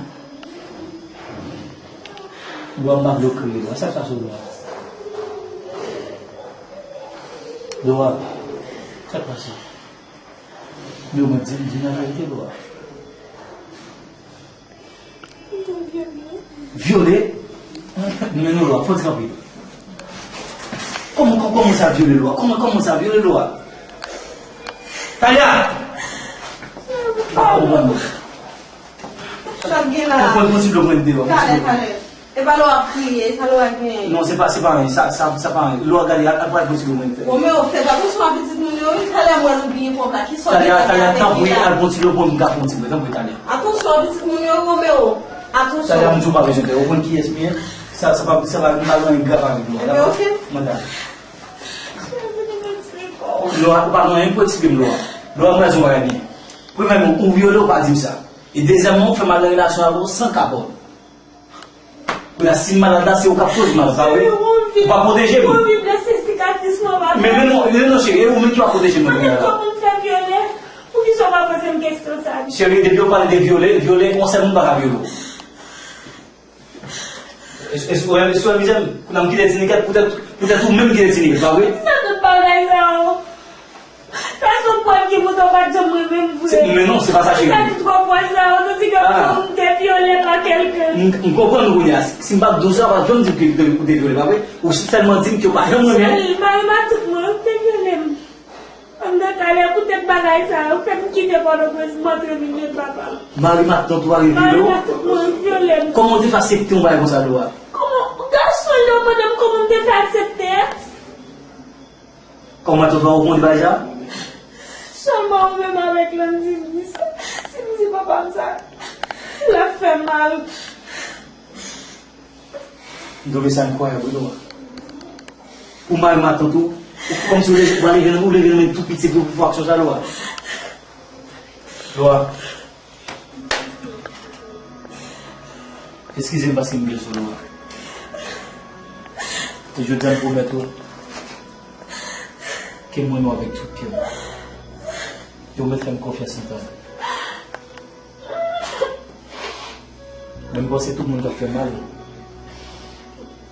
Lwa, m pa vle w kriye, Lwa. Sa k pase w, Lwa? Lwa, sa k pase? Men mwen di, di nan verite, Lwa. Vyole? Men non, Lwa, fò di kanpe. Kòman, kòman, kòman sa vyole, Lwa? Kòman, kòman sa vyole, Lwa? Tanya! Pa konprann. Sa k gen la? Ou pran, pran ti dlo mwen deyò, pran ti dlo. Talè, talè. E pa lè w ap kriye, sa lè w ap genyen. Non, se pa, se pa anyen, sa, sa, sa pa anyen. Lè w ap gade, al, al pran ti dlo mwen fè. Bon, men ou fè atansyon a pitit moun yo, wi, talè m wè nou byen pwòp la, ki sòt de bagay avèk li la. Talè, talè, tanpri, al pran ti dlo pou m ka pran ti dlo, tanpri, talè. Atansyon a pitit moun yo, Romeo. Atansyon. Talè, m di w pa bezwen pè, ou konn kiyès m ye? Sa, sa pa, sa pa, m pa gen anyen grav avèk nou. Ebyen, oke. Manda. Lwa, ou pa gen anyen pou eksplike m, Lwa. Lwa, m raze yon bagay byen. Premyèman, ou vyole, ou pa di m sa. E dezyèmman, ou fè m al nan relasyon avè w san kapòt. Kounye a, si m malad la, se ou k ap koz m mal, pa vre? Ou pa pwoteje m. Ou viv nan se sikatris mwen, papa. Men, men non, men non, cheri, e ou menm ki pa pwoteje mwen kounye a la. Kòman m fè vyole? Poukisa w pa poze m kesyon sa? Cheri, depi w pale de vyole, vyole, yon sèl moun pa ka vyole w. E, e, e, si w renmen mizè m, kounye a m kite Tinikèt, poutèt, poutèt ou menm kite Tinikèt, pa vre? Sa tout bagay sa yo. Sa se yon pwèv ki montre w pa t janm renmen m vre. Se, men non, se pa sa, cheri. Sa ki twò pwèv sa, ou di ke m te vyole pa kèlken. M, m konprann ou kounye a. Si, si m pa t di w sa, w pa t janm di m ke ou te, ou te vyole, pa vre? Ou sèlman di m ke w pa janm renmen. Cheri, mari m ak tout mwen, ou te vyole m. Anndan talè, poutèt bagay sa, ou fè m kite Pòtoprens, m antre Minyòt, papa. Mari m ak tout mwen vyole w? Mari m ak tout mwen vyole m. Kòman w te fè aksepte yon bagay konsa, Lwa? Kòman, gason yo mande m kòman m te fè aksepte? Kòman tonton ou konn bagay sa? Sèlman ou menm avèk Landy m di sa. Si m di papa m sa, l ap fè mal. M twouve sa enkwayab, wi, Lwa. Ou mari matant ou, ou kòmsi ou leve, ou leve nan, ou leve nan men tou piti pou, pou fè aksyon sa, Lwa. Lwa. Eskize m paske m blese w, Lwa. E jodi a m pwomèt ou ke m renmen w avèk tout kè m. E w mèt fè m konfyans antan. Men m panse tout moun k ap fè mal,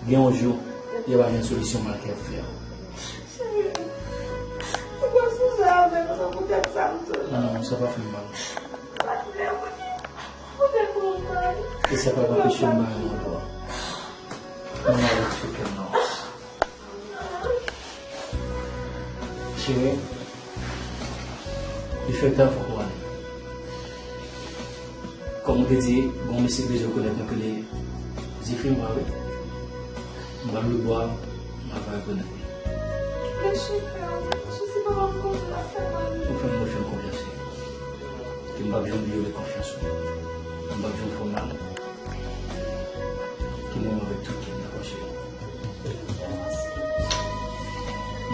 gen yon jou, y ap jwenn solisyon mal ke y ap fè a. Cheri, ou pa sonje avè m, se poutèt sa m sot la. Non, sa pa fè m mal. Ou pa vle mwen. Ou te kontan. E sa pa t anpeche m ba yon lwa. Mwen avèk sou kè m nan. Cheri, li fèk ta fòk ou ale. Kòm ou te di, gon mesye bezwen konèt mwen ki rele Zefren, pa vre? M pral lwe bwa, m al fè rekonèt li. Mèsi, frè, mèsi, se pa m konn la fè mal. Ou fè m, ou fè m konfyans, cheri. Ke m p ap janm vyole konfyans ou. M p ap janm fè w mal. Ki mwen avèk tout kè m, dakò, cheri?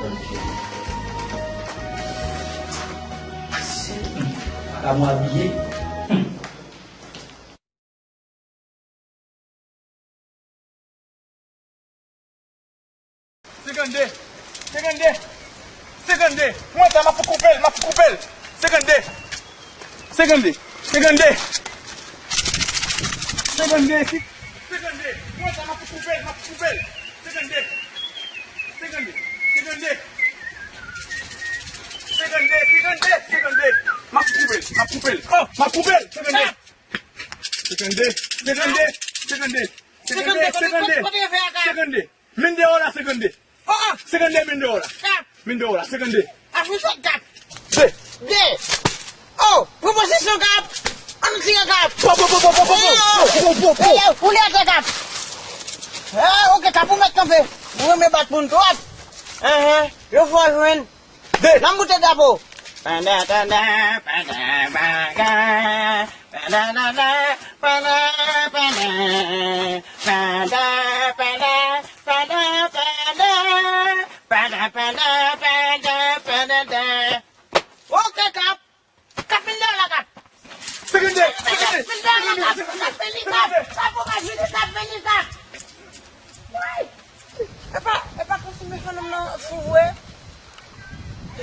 Nan kè. Se, hmm, ala mwen abiye. Hmm. Senkannde, senkannde, senkannde. Mwen sa, m ap koupe l, m ap koupe l. Senkannde, senkannde, senkannde. Senkannde, si, senkannde. Mwen sa, m ap koupe l, m ap koupe l. Senkannde, senkannde, senkannde. Senkannde, senkannde, senkannde. M ap koupe l, m ap koupe l. Oh, m ap koupe l, senkannde. Senkannde, senkannde, senkannde. Senkannde, senkannde, senkannde. Senkannde. Men deyò la, senkannde. Oh, oh. Senkannde, men deyò la. Kap. Men deyò la, senkannde. Afri sòt kap. De. De. Oh, pwopozisyon kap. Ann tire kap. Po, po, po. Oh, oh, oh. Ou lè atè kap. Ah, oke, kap ou mèt kanpe. Ou renmen bat moun twòp. Enhen, yo fò jwenn. De. Nan moute drapo. Panda, panda, panda, panda, panda, panda, panda, panda, panda, panda, panda, panda, panda, panda, panda. Oke, kap. Kap, vin deyò la, kap. Senkannde, senkannde, vin deyò la, kap. Kap, vini, kap. Kap, ou pa vini, kap, vini, kap. Woy! Epa, epa kòmsi m fè nonm nan fou vre.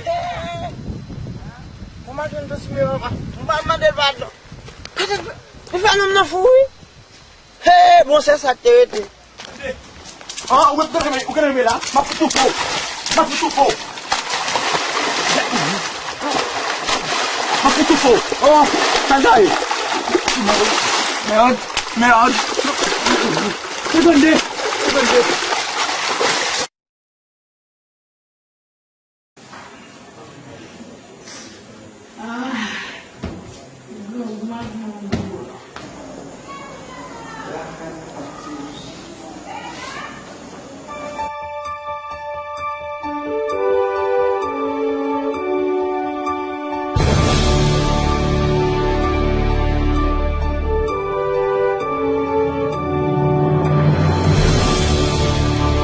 Hey! Mwen pa jwenn dosye an. M pa mande l padon. Gade, m fè nonm nan fou, wi. Hey, bon, se sa k te rete. Ah, ou, ou, ou, ou, ou la? M ap fout ou fò. M ap fout ou fò. M ap fout ou fò. Oh, sa l ta ye? Mèd, mèd, mèd. Segonde, segonde.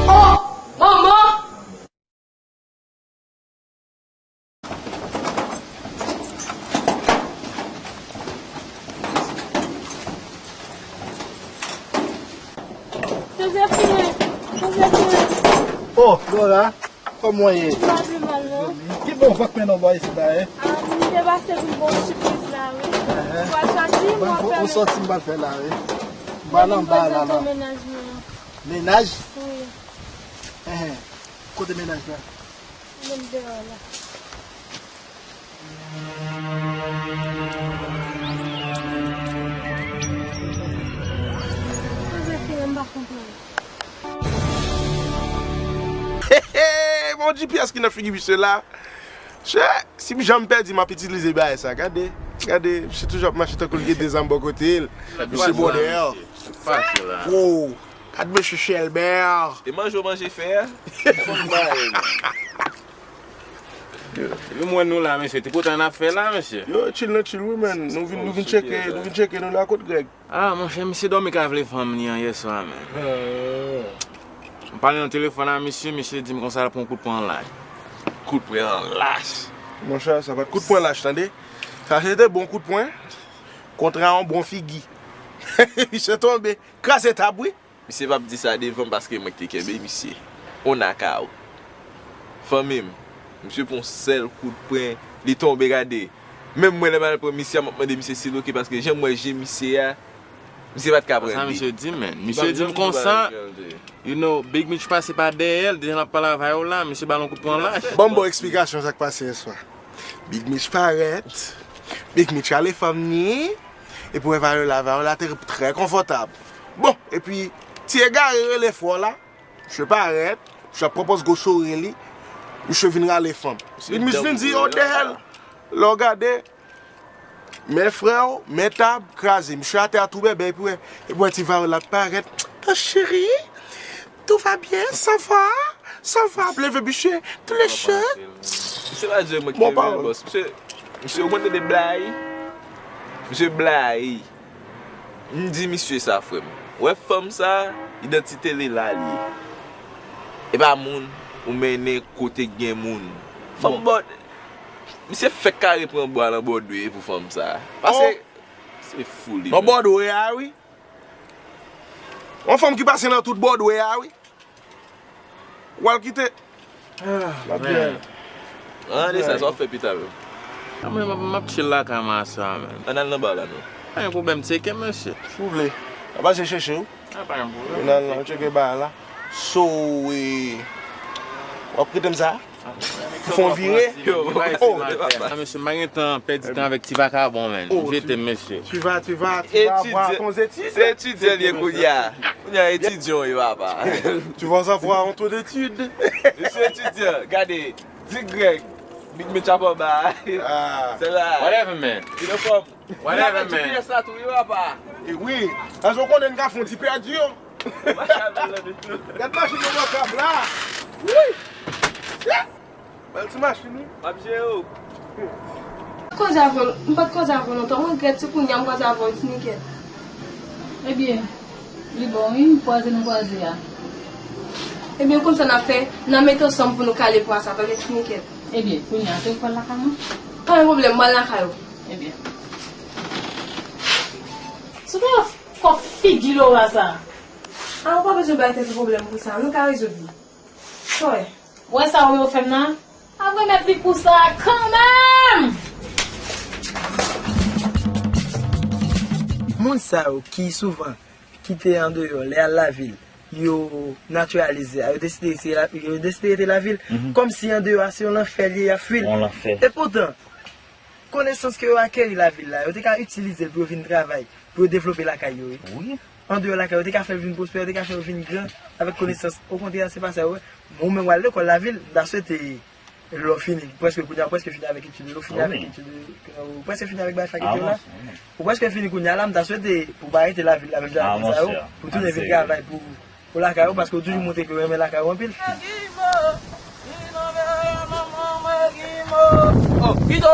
Oh! Manman! Josephine! Josephine! Oh, Laura, kòman w ye? Pa pi mal, non? Ki bon vant men non bò isit la, eh? Ah, m te pase pou m ba w sipriz la, wi. Aham. Ou pral soti, m pral fè. Ou soti, m pral fè la, wi. M pral anba la, la. Mennaj mwen. Mennaj? Wi. Ehn. Kote mennaj la? Menm deyò la. Josephine, m pa konprann. Hey, hey, bon G P S ki nan figi misye la. Chè, si m janm pèdi, m ap itilize bagay sa. Gade, gade, misye toujou ap mache tankou l gen de zam bò kote l. Misye bòdè. Fasil la. Wow. Gad mesye Chelbè. E manje w manje fè a? Fò n ba yo. Epi m wè nou la, mesye. Tripotay n ap fè la, mesye. Yo, chill nan chill, wi, man. Nou vin, nou vin tcheke, nou vin tcheke, nou la kot Greg. Ah, monchè, misye dòmi ka vle fanm li an yèswa, man. M pale nan telefòn a misye, misye di m konsa l pran kout pwen an lach. Kout pwen an lach. Monchè, sa pa t kout pwen lach, tande. Sa se te bon kout pwen. Kontra yon bon figi. Misye tonbe. Kraze tab, wi. Misye p ap di sa devan m paske mwen ki te kenbe misye. On a ka ou. Fanmi m, misye pran yon sèl kout pwen, li tonbe, gade. Menm mwen lè m al pran misye a, m ap mande misye si l oke paske jan m wè je misye a, misye pa t ka pran de. Sa misye di, man. Misye di m konsa, you know, Big Mitch pase pa dèyè l, deja l ap pale avè w la, misye ba l yon kout pwen lach. Ban m ba w eksplikasyon sa k pase yèswa. Big Mitch parèt, Big Mitch ale fanm ni, epi wè Viola, Viola te trè konfòtab. Bon, epi ti egare rele fò la, misye parèt, misye ap pran pòz gwo sore li, misye vin rale fanm. Big Mitch vin di, "Oh, the hell!" Lè w gade, men frè w, men tab, kraze. Misye atè a tou bèbè, epi wè, epi wè ti Viola ap parèt. "Oh, chérie, tout va bien, ça va, ça va." Ap leve misye, tou le chè. Misye pa di mwen ki te vin bòs. Misye, misye, ou konn tande blayi? Misye blayi. M di misye sa, frè m. Wè fanm sa, idantite li la l ye. E pa moun ou mennen kote k gen moun. Fanm bòdè. Misye fèk kare pran bwa nan Bòdwe pou fanm sa. Pase, se fou li menm. Nan Bòdwe a, wi. Yon fanm ki pase nan tout Bòdwe a, wi. W al kite. Ah, man. An, de sa, sa w ap fè pita menm? Ah, mwen, m ap, m ap chill lakay mwen aswè a, man. Ann al nan ba la, non. Pa gen pwoblèm, tcheke m, mesye. Si w vle. N ap pase chèche w. Ah, pa gen pwoblèm. N al, n al tcheke ba la. So, e, w ap kite m sa? Fè yon vire. Yo, yo, yo, yo. Ah, mesye, m pa gen tan pèdi tan avèk ti vakabon, man. Oh, jete m, mesye. Tu vas, tu vas, tu vas avoir tes études. Se etidyan li ye kounye a. Kounye a etidyan w ye, papa. Tu vas avoir un taux d'études. Mesye etidyan, gade, di Greg, Big Mitch ap anba. Ah. Se la. Whatever, man. Li nan fòm. Whatever, man. G P S la tou, wi, papa. E wi. Paske w konnen n ka fè yon ti pèdi, yo. Gad machin nan bò kab la. Wi. Bèl ti machin, wi. M ap jere w. M pa t koze avè w, m pa t koze avè w lontan. Mwen regrèt se kounye a m koze avè w, Tiniket. Ebyen, li bon, wi, kwaze nou kwaze a. Ebyen, konn sa n ap fè, n a mete ansanm pou nou kale pwa sa, tande, Tiniket. Ebyen, kounye a, se ou k pral lakay mwen? Pa gen pwoblèm, m al lakay ou. Ebyen. Sou ta kòk figi Laura sa. A, ou pa bezwen bay tèt ou pwoblèm pou sa, nou ka rezoud li. Sa w wè? Ou wè sa Romeo fè m nan? M ap remèt li kou sa a kanmenm! Moun sa yo ki souvan kite andeyò lè al lavil, yo natiralize a, yo deside eseye la, yo deside rete lavil, kòmsi andeyò a se yon lanfè li ye, y ap fui l. Yon lanfè. Epoutan, konesans ke yo akeri lavil la, yo te ka itilize l pou yo vin travay, pou yo devlope lakay yo, wi. Wi. Andeyò lakay yo, yo te ka fè l vin pwospè, yo te ka fè l vin gran avèk konesans. Okontrè, se pa sa yo wè. Ou menm w al lekòl lavil, m ta swete lè w fini, prèske kounye a, ou prèske fini avèk etid ou, fini avèk etid ou, ou prèske fini avèk bay fakilte w la. Ou prèske fini kounye a la, m ta swete pou w pa rete lavil la menm jan avèk sa yo, pou w tounen vin travay pou, pou lakay ou, paske ou toujou montre ke w renmen lakay ou anpil. Oh, Vito!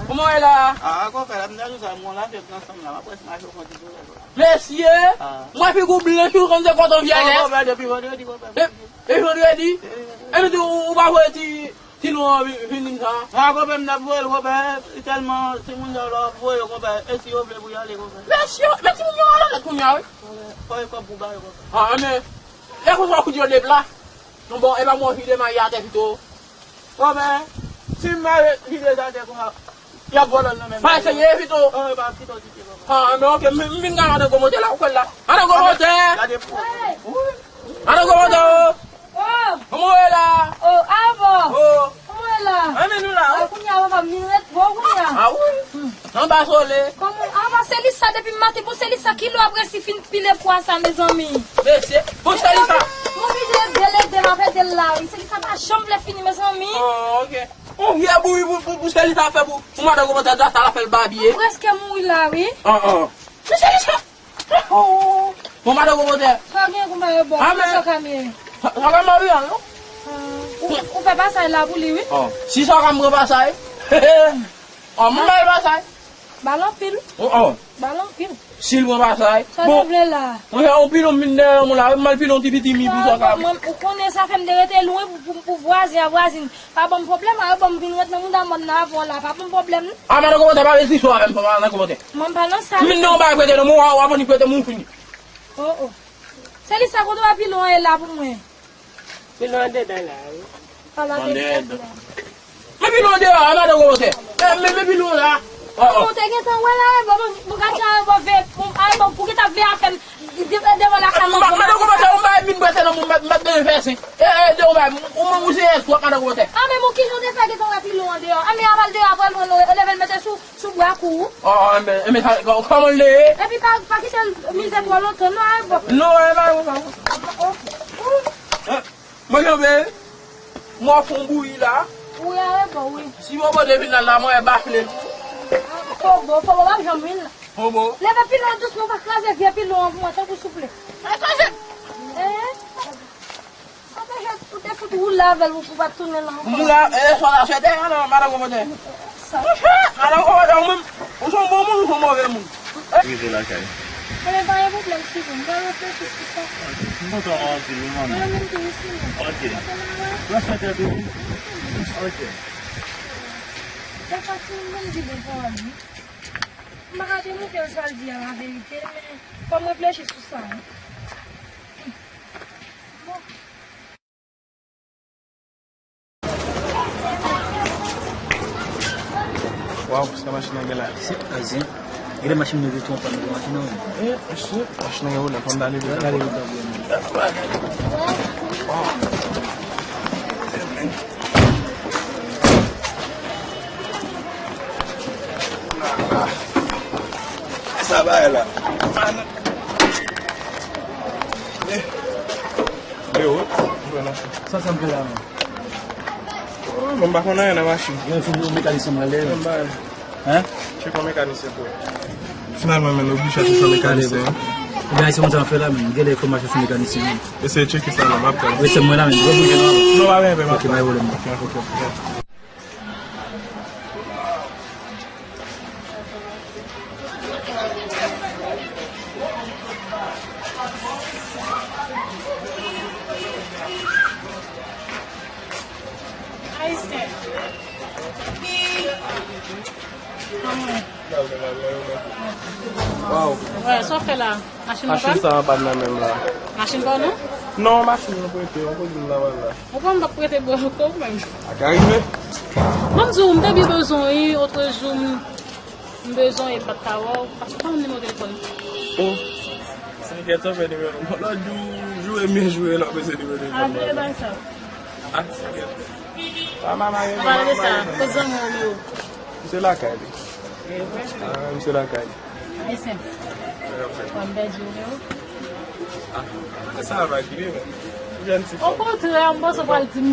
Kòman w ye la? Ah, konpè, la, m nan jou sa, mwen la, fèt ansanm la, m ap prèske mache yon ti tou la. Mesye, mwen figi w blanch ou konn se koton vyolèt. Konpè, depi vandredi, konpè. E, e vandredi? Epi tou, ou pa voye ti, ti lou an vi-, vini sa? Ah, konpè, m t ap voye l, konpè. Tèlman timoun sa yo la, w ap voye yo, konpè. E si yo vle pou y ale, konpè? Mesye, men timoun yo malonèt kounye a, wi. Konpè, fò e kòb pou ba yo, konpè. Ah, men, e konsa w kout yo de pla. Non, bon, e pa mwen vide mayi atè pito. Bon, men, si m pa vide sa atè konsa, y ap vòlò l nan men m. Pa eseye, Vito. Oh, e pa Vito ki te konsa. Ah, men ok, m, m vin gade antre gwo motè la, ou kwè l la. Antre gwo motè. Gade pou. Antre gwo motè, oh. Oh. Kòman w ye la? Oh, Alvò. Oh. Kòman w ye la? Ah, men nou la, wi. Ah, kounye a, papa, m vin ret bò kounye a. Ah, wi. Anba sole. Kòman, anba se li sa depi maten, bon, se li sa ki lè w ap resi fin pile pwa sa, mezanmi. Mesye, bon, se li sa. Mwen oblije ede l, ede m ap ede l la, wi. Se li sa pa janm vle fini, mezanmi. Oh, ok. On vye bouyi pou, pou, pou se li sa fè pou, pou madan gwo motè, sa l ap fè l babye. M prèske mouri la, wi. Ah, ah. Men se li sa. Oh, oh, oh. Bon, madan gwo motè. Sa gen konpa yo bò. Ah, men sa ka mye. Sa, sa ka mari an, non? Ah, ou, ou fè pasaj la pou li, wi. Oh, si sa ka m pran pasaj. Oh, mwen ba l pasaj. Ba l anpil. Oh, oh. Ba l anpil. Si l pran pasaj. Sa bon, te vle la? Mwen fè yon pilon m vin dèyè mwen la, wi, m al pilon ti piti mi pou sa ka. Mwen, ou konnen sa fè m te rete lwen pou, pou, pou vwazen a vwazin. Pa ban m pwoblèm, a yo ban m vin ret nan mouda mòn nan avè w la, pa ban m pwoblèm, non. Ah, madan gwo motè, pa vin di sou avè m, madan gwo motè. Mwen pa nan sa. M vin nan yon bagay prete non, mwen w ap annik prete m ou fini. Oh, oh. Se li sa kote w ap pilon an ye la pou mwen. Pilon an dedan la, wi. An dedan. Men pilon an deyò a, madan gwo motè. Eh, men, men pilon la. Oh, oh. Ou te gentan wè la, bon, bon, bon, gade sa, bon, ve, bon, ah, bon, pou ki ta vle afè m, de-, devan lakay mwen. Ma-, madan gwo motè, ou m pa vin prete non, m pa, m pa bezwen fè sen. Eh, eh, de ou m pa, ou menm ou se èskòt, madan gwo motè. Ah, men bon, kijan w te fè gentan wè pilon an deyò? Ah, men aval deyò, apre l pran, leve l mete sou, sou bwa kou. Oh, eh, men, eh, men sa, kò-, kòman l te ye? Epi pa, pa kite l mize twò lontan, non, ah, bon. Non, eh, pa, pa, pa. Oh, oh. Eh. Mwen kenbe, mwen fon bouyi la. Wi, a e bon, wi. Si Bobo te vin la, mwen bafle l. Fobo, Fobo p ap janm vin la. Fobo. Leve pilon an dousman, pa kraze vye pilon an pou mwen, tanpri, souple. Pa kraze. Eh? Sa te jwe, ou te fout woule avè l, ou, ou pa t tounen la ankò. Moula, eh, sa la, se te, non, madan gwo motè. Sa. Monchè, madan gwo motè, ou menm, ou se yon bon moun, ou se yon move moun. Rive lakay. Ebyen, pa gen pwoblèm, Steven. M pral reflechi sou sa. M kontan wè w anpil, wi, manmi. Mwen menm tou, wi, Steven. Ok. Pran swen tèt ou, wi. Ok. Dèfwa, Steven, mwen di bon pawòl, wi. M pa ka te montre l sa l di a, laverite, men fò m reflechi sou sa, wi. Bon. Waw, sa machin nan gen la. Se azin. Gade machin nou tou anpàn nan machin nan. Eh, shit, machin nan gen pwoblèm, fò m ta leve. Gade pwoblèm. Waw. Sa bagay la. Eh. Yo, sa sa m fè la, man? Oh, mwen pa konn anyen nan machin. Mwen fin yon mekanisyen mwen lè. Mwen ba. Hein? Chèk yon mekanisyen pou. Finalman, men, nou oblije chache yon mekanisyen. Ebyen, se konsa m fè la, men. Gen lè fò m al chache yon mekanisyen, men. Eseye tcheke sa, non, m ap tann. Rete mwen la, men. Mwen bouje non. Non, pa gen, pa gen. Ok, pa gen pwoblèm. Ok, ok. Ayisyen. Waw. Wè, sa w fè la? Machin ou pa? Machin sa an pàn nan menm la. Machin pa w non? Non, machin mwen prete, yon kouzin la pral la. Ou konn m p ap prete bò ankò ou menm. Sa ka rive. Ban m di w, m te byen bezwen w wi, otrejou m, m bezwen w e m pa t ka wè w, paske w pa ban m nimewo telefòn ou. Oh. Sa enkyèt sa fè nimewo. Lòt jou, Premye jou e lè w bezwen nimewo telefòn mwen. Apre bay sa. Ah, se gen. Ah, mama, gen. Apre de sa, kote zanmi w yo? Misye lakay li. E vre? Ah, misye lakay li. Ayisyen. Mwen pèdi nimewo. Ah, sa va gide, men. Jèn ti fanm. Okontrè, m panse w pral di m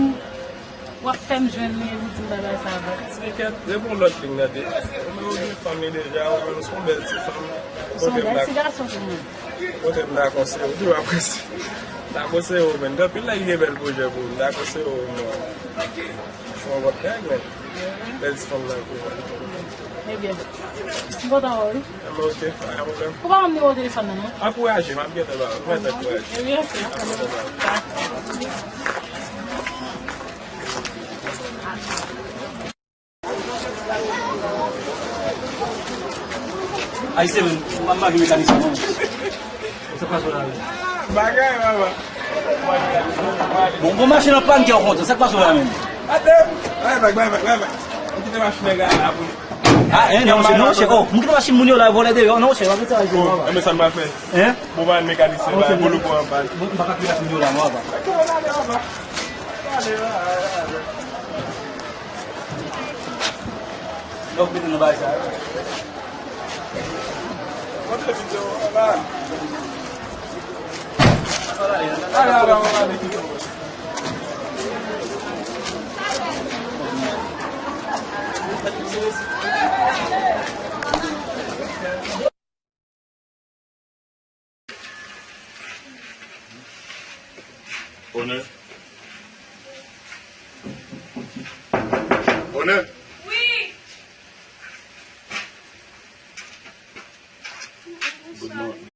w ap fè m jwenn li epi w di m bagay sa avan. Ti kèt, se pou lòt liy nan te. Nimewo de fanm li deja, ou menm se yon bèl ti fanm. Ou se yon bèl ti gason pou mwen. Kote m dakò se ou, tou apre se. Dakò se ou, men. Gen anpil nèg ki gen bèl pwojè pou ou, dakò se ou, non. Fò w wòt nèg, men. Bèl ti fanm nan pou ou. Ebyen, m kontan wè w, wi. Ebyen, oke, pa gen pwoblèm. Ou pa ban m nimewo telefòn nan, non? Ankouraje, m ap gentan ba ou. Mwen ankouraje. Ebyen, oke. Ayisyen menm, m ap mande mekanisyen non. Sa k pase la menm? Bagay, mama. Bon, bon, machin an pann kè w kontan. Sa k pase la menm? Ate, bay, bay, bay, bay, bay. Ou kite machin nèg la la pou li. Ah, eh, non, chè, non, chè. Oh, m kite machin moun yo la, vòlè deyò, non, chè, pa fè sa, mama. Enben sa m pral fè. Hein? Bon, pa mekanisyen, ba, bolo pou an pann. Bon, m pa ka kite machin moun yo la, non, papa. Donk, mete nan bagay sa yo. Onè. Onè. Wi. Good morning.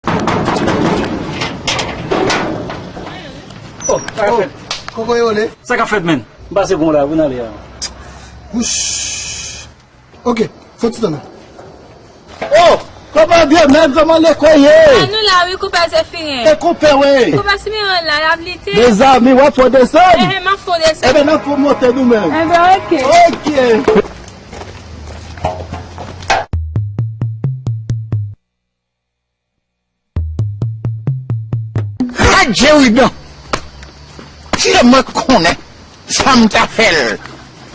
Oh, sa k ap fèt? Kokoye Ole. Sa k ap fèt, menn? M pase bon la, pou n ale a. Wouch. Ok, fò ti tan nan. Oh! Kòman byen, men kòman lekòl ye? Ah, nou la, wi, konpè Zefiren. E konpè, wi. Konpè Simeyon la, l ap lite. Mezanmi, w ap fè w desann? Eh, eh, m ap fè w desann. Enben, n ap fè w monte nou menm. Enben, ok. Ok. Adje wi non. Si mwen konnen sa m ta fè l,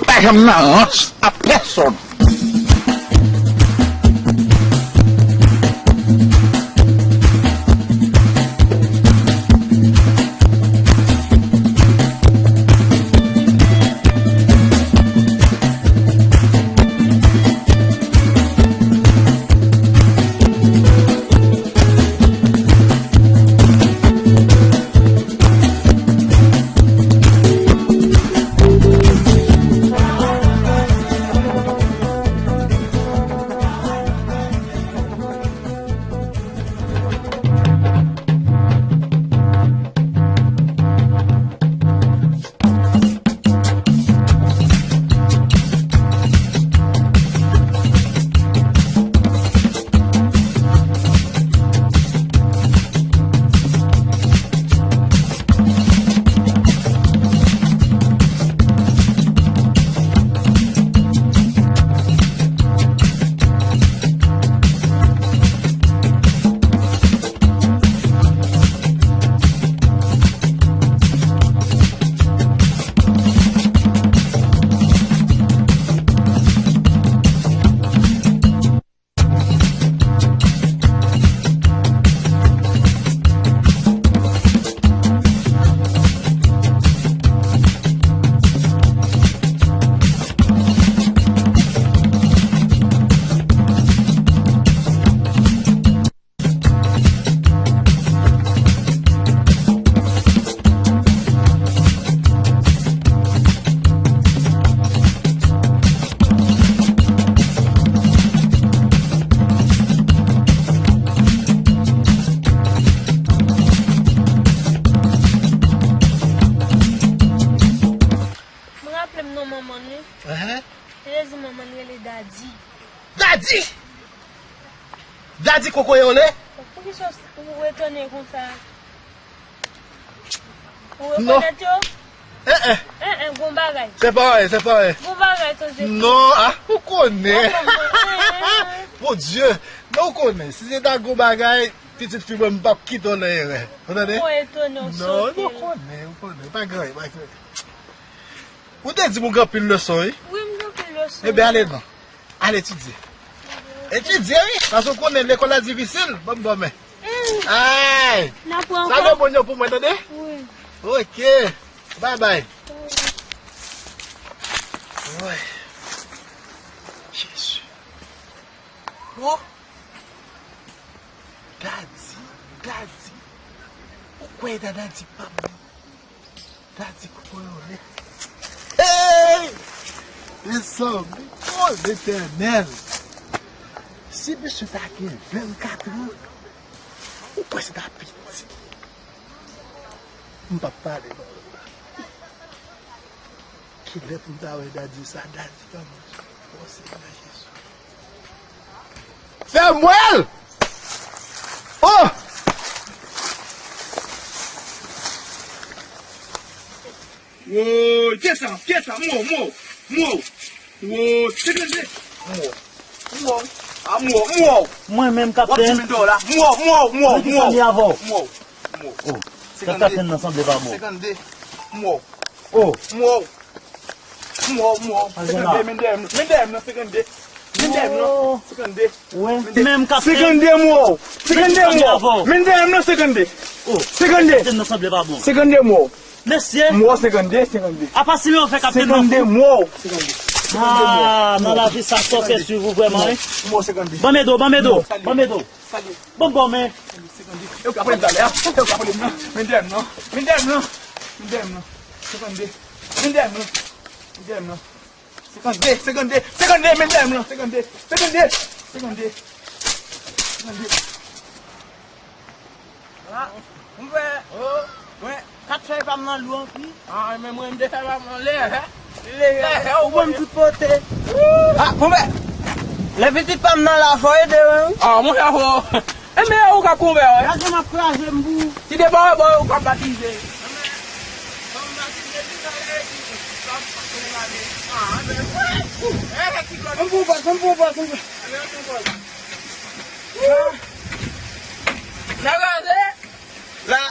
pa janm nan rans a pèsonn. Mwen raple m non manman l, wi. Ehe. Li te di manman l rele Dadi. Dadi! Dadi Kokoye Ole? Poukisa w etone konsa? Ou rekonèt yo? Eh, eh. Eh, eh, gon bagay. Se pa vre, se pa vre. Gon bagay, tonton. Non, ah, ou konnen. Ou konnen. Bondye. Men w konnen, si se ta gon bagay, pitit fi mwen, m p ap kite w nan erè. Ou tande? Mwen etone w. Non, sote. Ou konnen, ou konnen. Pa gen anyen, pa gen anyen. Ou te di m ou gen anpil leson, wi. Wi, m gen anpil leson. Ebyen, ale non. Al etidye. Etidye, wi. Paske w konnen lekòl la difisil. Ban m ba w men. Ay! N ap wè ankò. Sa gen bon yo pou mwen, tande? Wi. Ok. Bye bye. Woy. Jezi. Wo. Dadi, Dadi. Ou kwè e ta Dadi pa m nan? Dadi koko yo red. Hey! Mezanmi, o Letènèl! Si misye ta gen vennkat an, ou kwè se ta piti? M p ap pale non. Kilè pou m ta wè Dadi sa, Dadi pa m. O Senyè Jezi. Fè m wè l! Oh! Woy, kisa, kisa, mò, mò, mò. Woy, senkannde. Mò, mò, a mò, mò. Mwen menm, kaptèn. W ap di mil dola. Mò, mò, mò, mò. Mwen ki sanble avè w. Mò, mò. Oh, tèt kaptèn nan sanble pa bon. Senkannde. Mò. Oh. Mò. Mò, mò. Senkannde, men dèyè m nan. Men dèyè m nan, senkannde. Men dèyè m nan, senkannde. Wi. Menm kaptèn. Senkannde mò. Senkannde mò. Men dèyè m nan, senkannde. Oh. Senkannde. Kaptèn nan sanble pa bon. Senkannde mò. Mesye. Mò, senkannde, senkannde. Apa si men w fè kaptèn nan fou. Senkannde mò. Senkannde. Ah, nan lavi sa, sòsye swiv ou vrèman, wi. Mò, senkannde. Ban m ede w, ban m ede w, ban m ede w. Bon, bon, men. Senkannde. E ou ka pran m talè a. E ou ka pran m nan. Men dèyè m nan. Men dèyè m nan. Men dèyè m nan. Senkannde. Men dèyè m nan. Men dèyè m nan. Senkannde, senkannde, senkannde, men dèyè m nan. Senkannde, senkannde, senkannde. Senkannde. Ah, konpè. Oh. Mwen, kat fèy pa m nan lou anpil. Ah, men mwen, m de fèy pa m nan lè, hè. Lè, hè, ou ban m tout pote. Ah, konpè. Lè pitit pa m nan la, fò ede, wi. Ah, monchè, fò. E men ou ka konpè, wè. Gade m ap kraze m pou. Ti de bò, bò, ou ka batize. Ann pou pòs, ann pou pòs, ann pou. Nan gaze. La.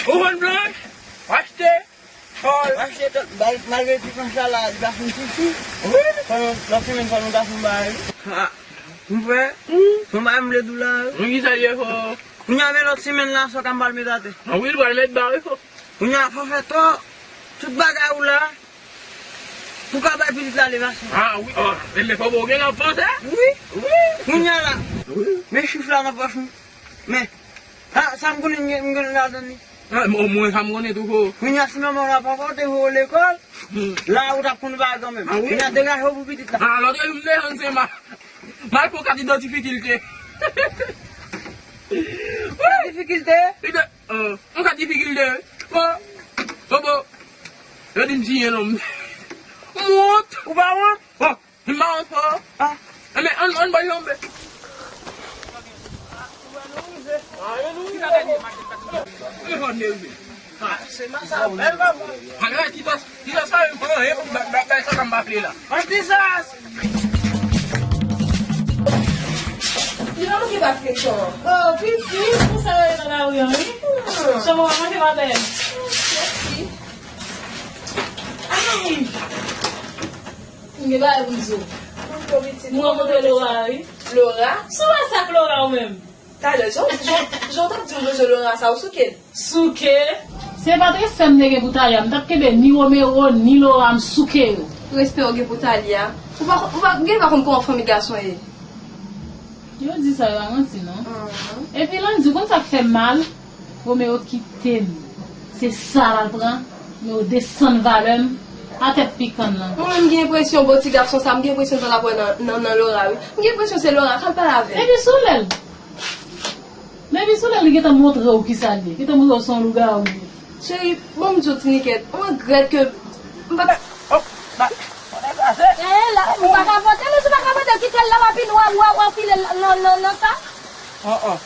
Ou konn blanch? Achte. Fòl. Achte tout. Bay, malgre ti blanch la, la, li pa fin sisi. Wi. Fò nou, lòt semèn, fò nou ta fin bay. Ha. M frè. Fò m pa m vle dou la. Wi, sa ye fò. Kounye a, men lòt semèn la, sa w ka m pral met atè. Ah wi, l pral met ba wi fò. Kounye a, fò fè tò. Tout bagay ou la. Pou ka bay pitit la levasyon. Ah wi, oh, e men fò bon gen nan panse. Wi, wi. Kounye a la. Wi. Men chif la nan pòch mwen. Men, sa, sa m konnen m gen, m gen ladan li. Ah, omwen sa m konnen tou fò. Kounye a, si manman w la poko te voye w lekòl, la ou t ap konn bagay kanmenm. Ah wi. Kounye a, degaje w pou pitit la. Ah, lòt jou m desann se ma-, m al pran kat idantifikilte. Kat difikilte? Ide-, euh, yon kat difikilte, wi. Bon, bon, bon. Yo di m siyen non m. M wont. Ou pa wont? Bon. M pa wont fò. Ah. Enben, ann, ann bò janbe. Ann rive. Ann rive. Ann rive. Ti bòs, ti bòs pa menm pran anyen pou bay, bay, bay sa k ap bafle la. An ti sas! Li pa manke bafle chan. Oh, pitit, pou sa yo ye nan lari an, wi. Hmm. Chan mwen pa manke maten. Mèsi. Ay! M gen bagay pou m di w. Mwen rankontre Laura, wi. Laura? Sou WhatsApp Laura ou menm? Talè, jan, jan, jan w t ap di m bezwen Laura sa, ou souke l? Souke? Se pa t respè m te gen pou Taya, m t ap kenbe ni Romero, ni Laura, m souke yo. Respè w gen pou Taya? Ou pa, ou pa, gen pa konn kòman fanmi gason ye. Yo di sa, yo pa manti, non. Mhm. Epi, Landy, ou konn sa k fè m mal? Romero kite m. Se sa l al pran, men yo desann valè m a tèt pikan nan. Mwen menm, m gen enpresyon, bon ti gason sa, m gen enpresyon sa l ap wè nan, nan, nan Laura, wi. M gen enpresyon se Laura k al pale avè l. Epi sou lè l. Depi sou lè li gentan montre w kisa l ye, gentan montre w se yon lougawou li ye. Cheri, bon m di w ti nikèt, m regrèt ke m pa t. Oh, ba, konnen sa se. Eh, la, ou pa ka pote l, ou si pa ka pote l, kite l la, w ap vin, w ap, w ap, w ap file l nan, nan, nan sa. Oh, oh.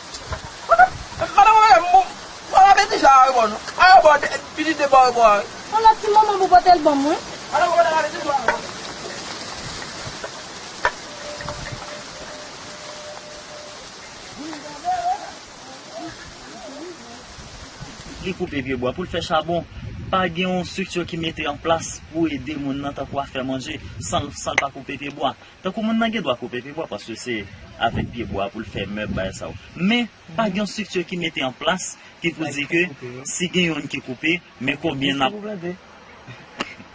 Madan mwen, m, m, m ap ap di sa, wi, bon. A, bon, de, pitit de bò, bò, wi. Yon lòt ti moman pou pote l ban mwen. Madan mwen, m ap ap di sa, wi, bon. Li koupe pyebwa pou l fè chabon. Pa gen yon estrikti ki mete an plas pou ede moun nan, tankou afè manje, san, san l pa koupe pyebwa. Tankou moun nan gen dwa koupe pyebwa, paske se avèk pyebwa pou l fè mèb, bagay sa yo. Men, pa gen yon estrikti ki mete an plas ki pou di ke si gen youn ki koupe, men konbyen n ap.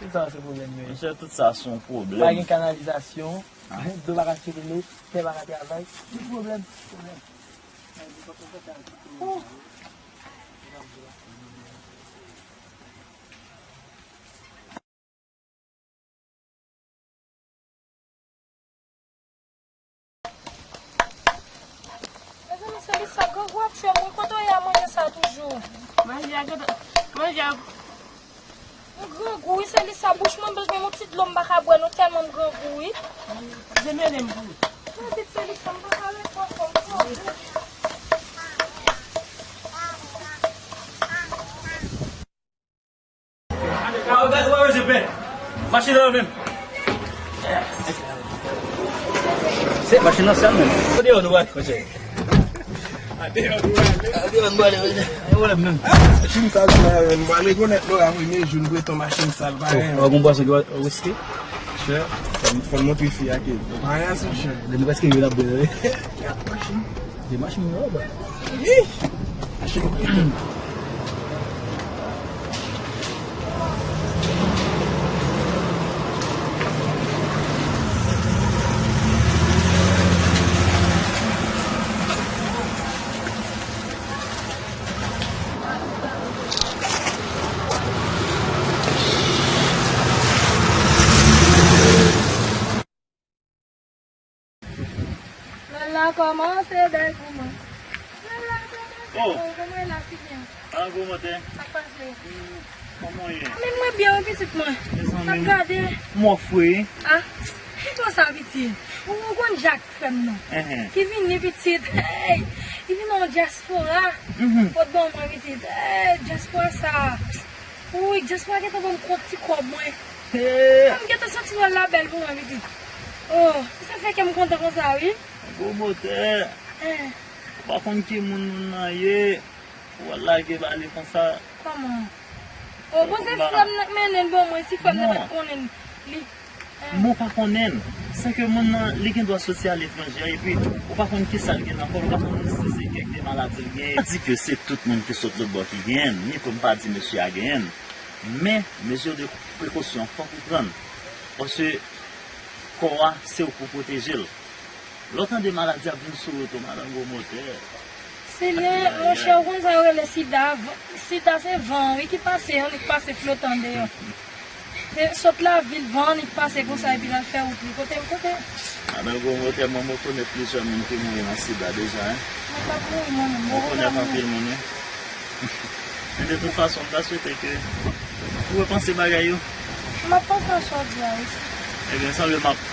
Tout sa se pwoblèm yo ye. Monchè, tout sa se yon pwoblèm. Pa gen kanalizasyon, dlo pa ka sikile, tè pa ka travay. Tout pwoblèm, pwoblèm. Mezanmi, se li sa, grangou ap tchwe m wi. Kote w ye a manje sa toujou? Manje a gentan, manje a. M grangou wi, se li sa, bouch mwen bezwen yon ti dlo m pa ka bwè non, tèlman m grangou wi. Demele m pou ou. Mezanmi, se li sa, m pa ka ret ankò, m grangou. Machin nan menm. Se machin nan sèl menm. Kote yo nou wè, kote? Kote yo nou wè? Kote yo nou wè, kote? Gen pwoblèm menm. Machin sal sa, menm. Mwen rekonèt Lora premye jou n prete yon machin sal, pa gen. Ou gon bòs ki riske? Chè, fò m montre fi a ke. Pa gen asou chè. Depi prèske yo la bwè. De machin yo ba. Lè la kòmanse bèl pou mwen. Lè la kòmanse bèl pou mwen, la fi byen. An gwo motè. Sa k pase? Kòman w ye? Anmwey, mwen byen wi pitit mwen. Mezanmi, ap gade. M wè w fre. Ah, ki konsa pitit? Ou, ou konn Jak frè m nan. Ki vini pitit. Hey, li vin nan dyaspora. Pot ban mwen pitit. Hey, dyaspora sa. Wi, dyaspora gentan ban m kont ti kòb mwen. Hey. M gentan santi Nwèl la bèl pou mwen pitit. Oh, sa fè kè m kontan konsa wi. Gwo motè. Ou pa konn ki moun moun nan ye. Ou al lage ba li konsa. Kòman? O, bon, se frè m nan k mennen l ban mwen, si frè m nan pa t konnen li. Bon, ou pa konnen l. Se ke moun nan, li gen dwa soti aletranje, epi ou pa konn ki sa l gen nan kò l, ou pa konn si se kèk de maladi l genyen. Pa di ke se tout moun ki sot lòt bò ki genyen l, ni pou m pa di mesye a genyen l. Men, mezi de prekosyon, fòk ou pran l. Paske kò a, se ou pou pwoteje l. Lè w tande maladi ap vin sou wout ou, madan gwo motè. Seyè, monchè, ou konn sa yo rele sida? Sida se van, wi, ki pase, annik pase flotan deyò. Se sot lavil, van, annik pase konsa, epi l al fè wout li. Kote, kote? Madan gwo motè, mwen, mwen konnen plizyè moun ki mouri nan sida deja, en. Mwen pa mouri, mwen menm. Mwen konnen anpil moun, wi. Men de tout fason, m ta swete ke ou repanse bagay yo. M ap panse a sa w di a, wi. Ebyen, sanble m ap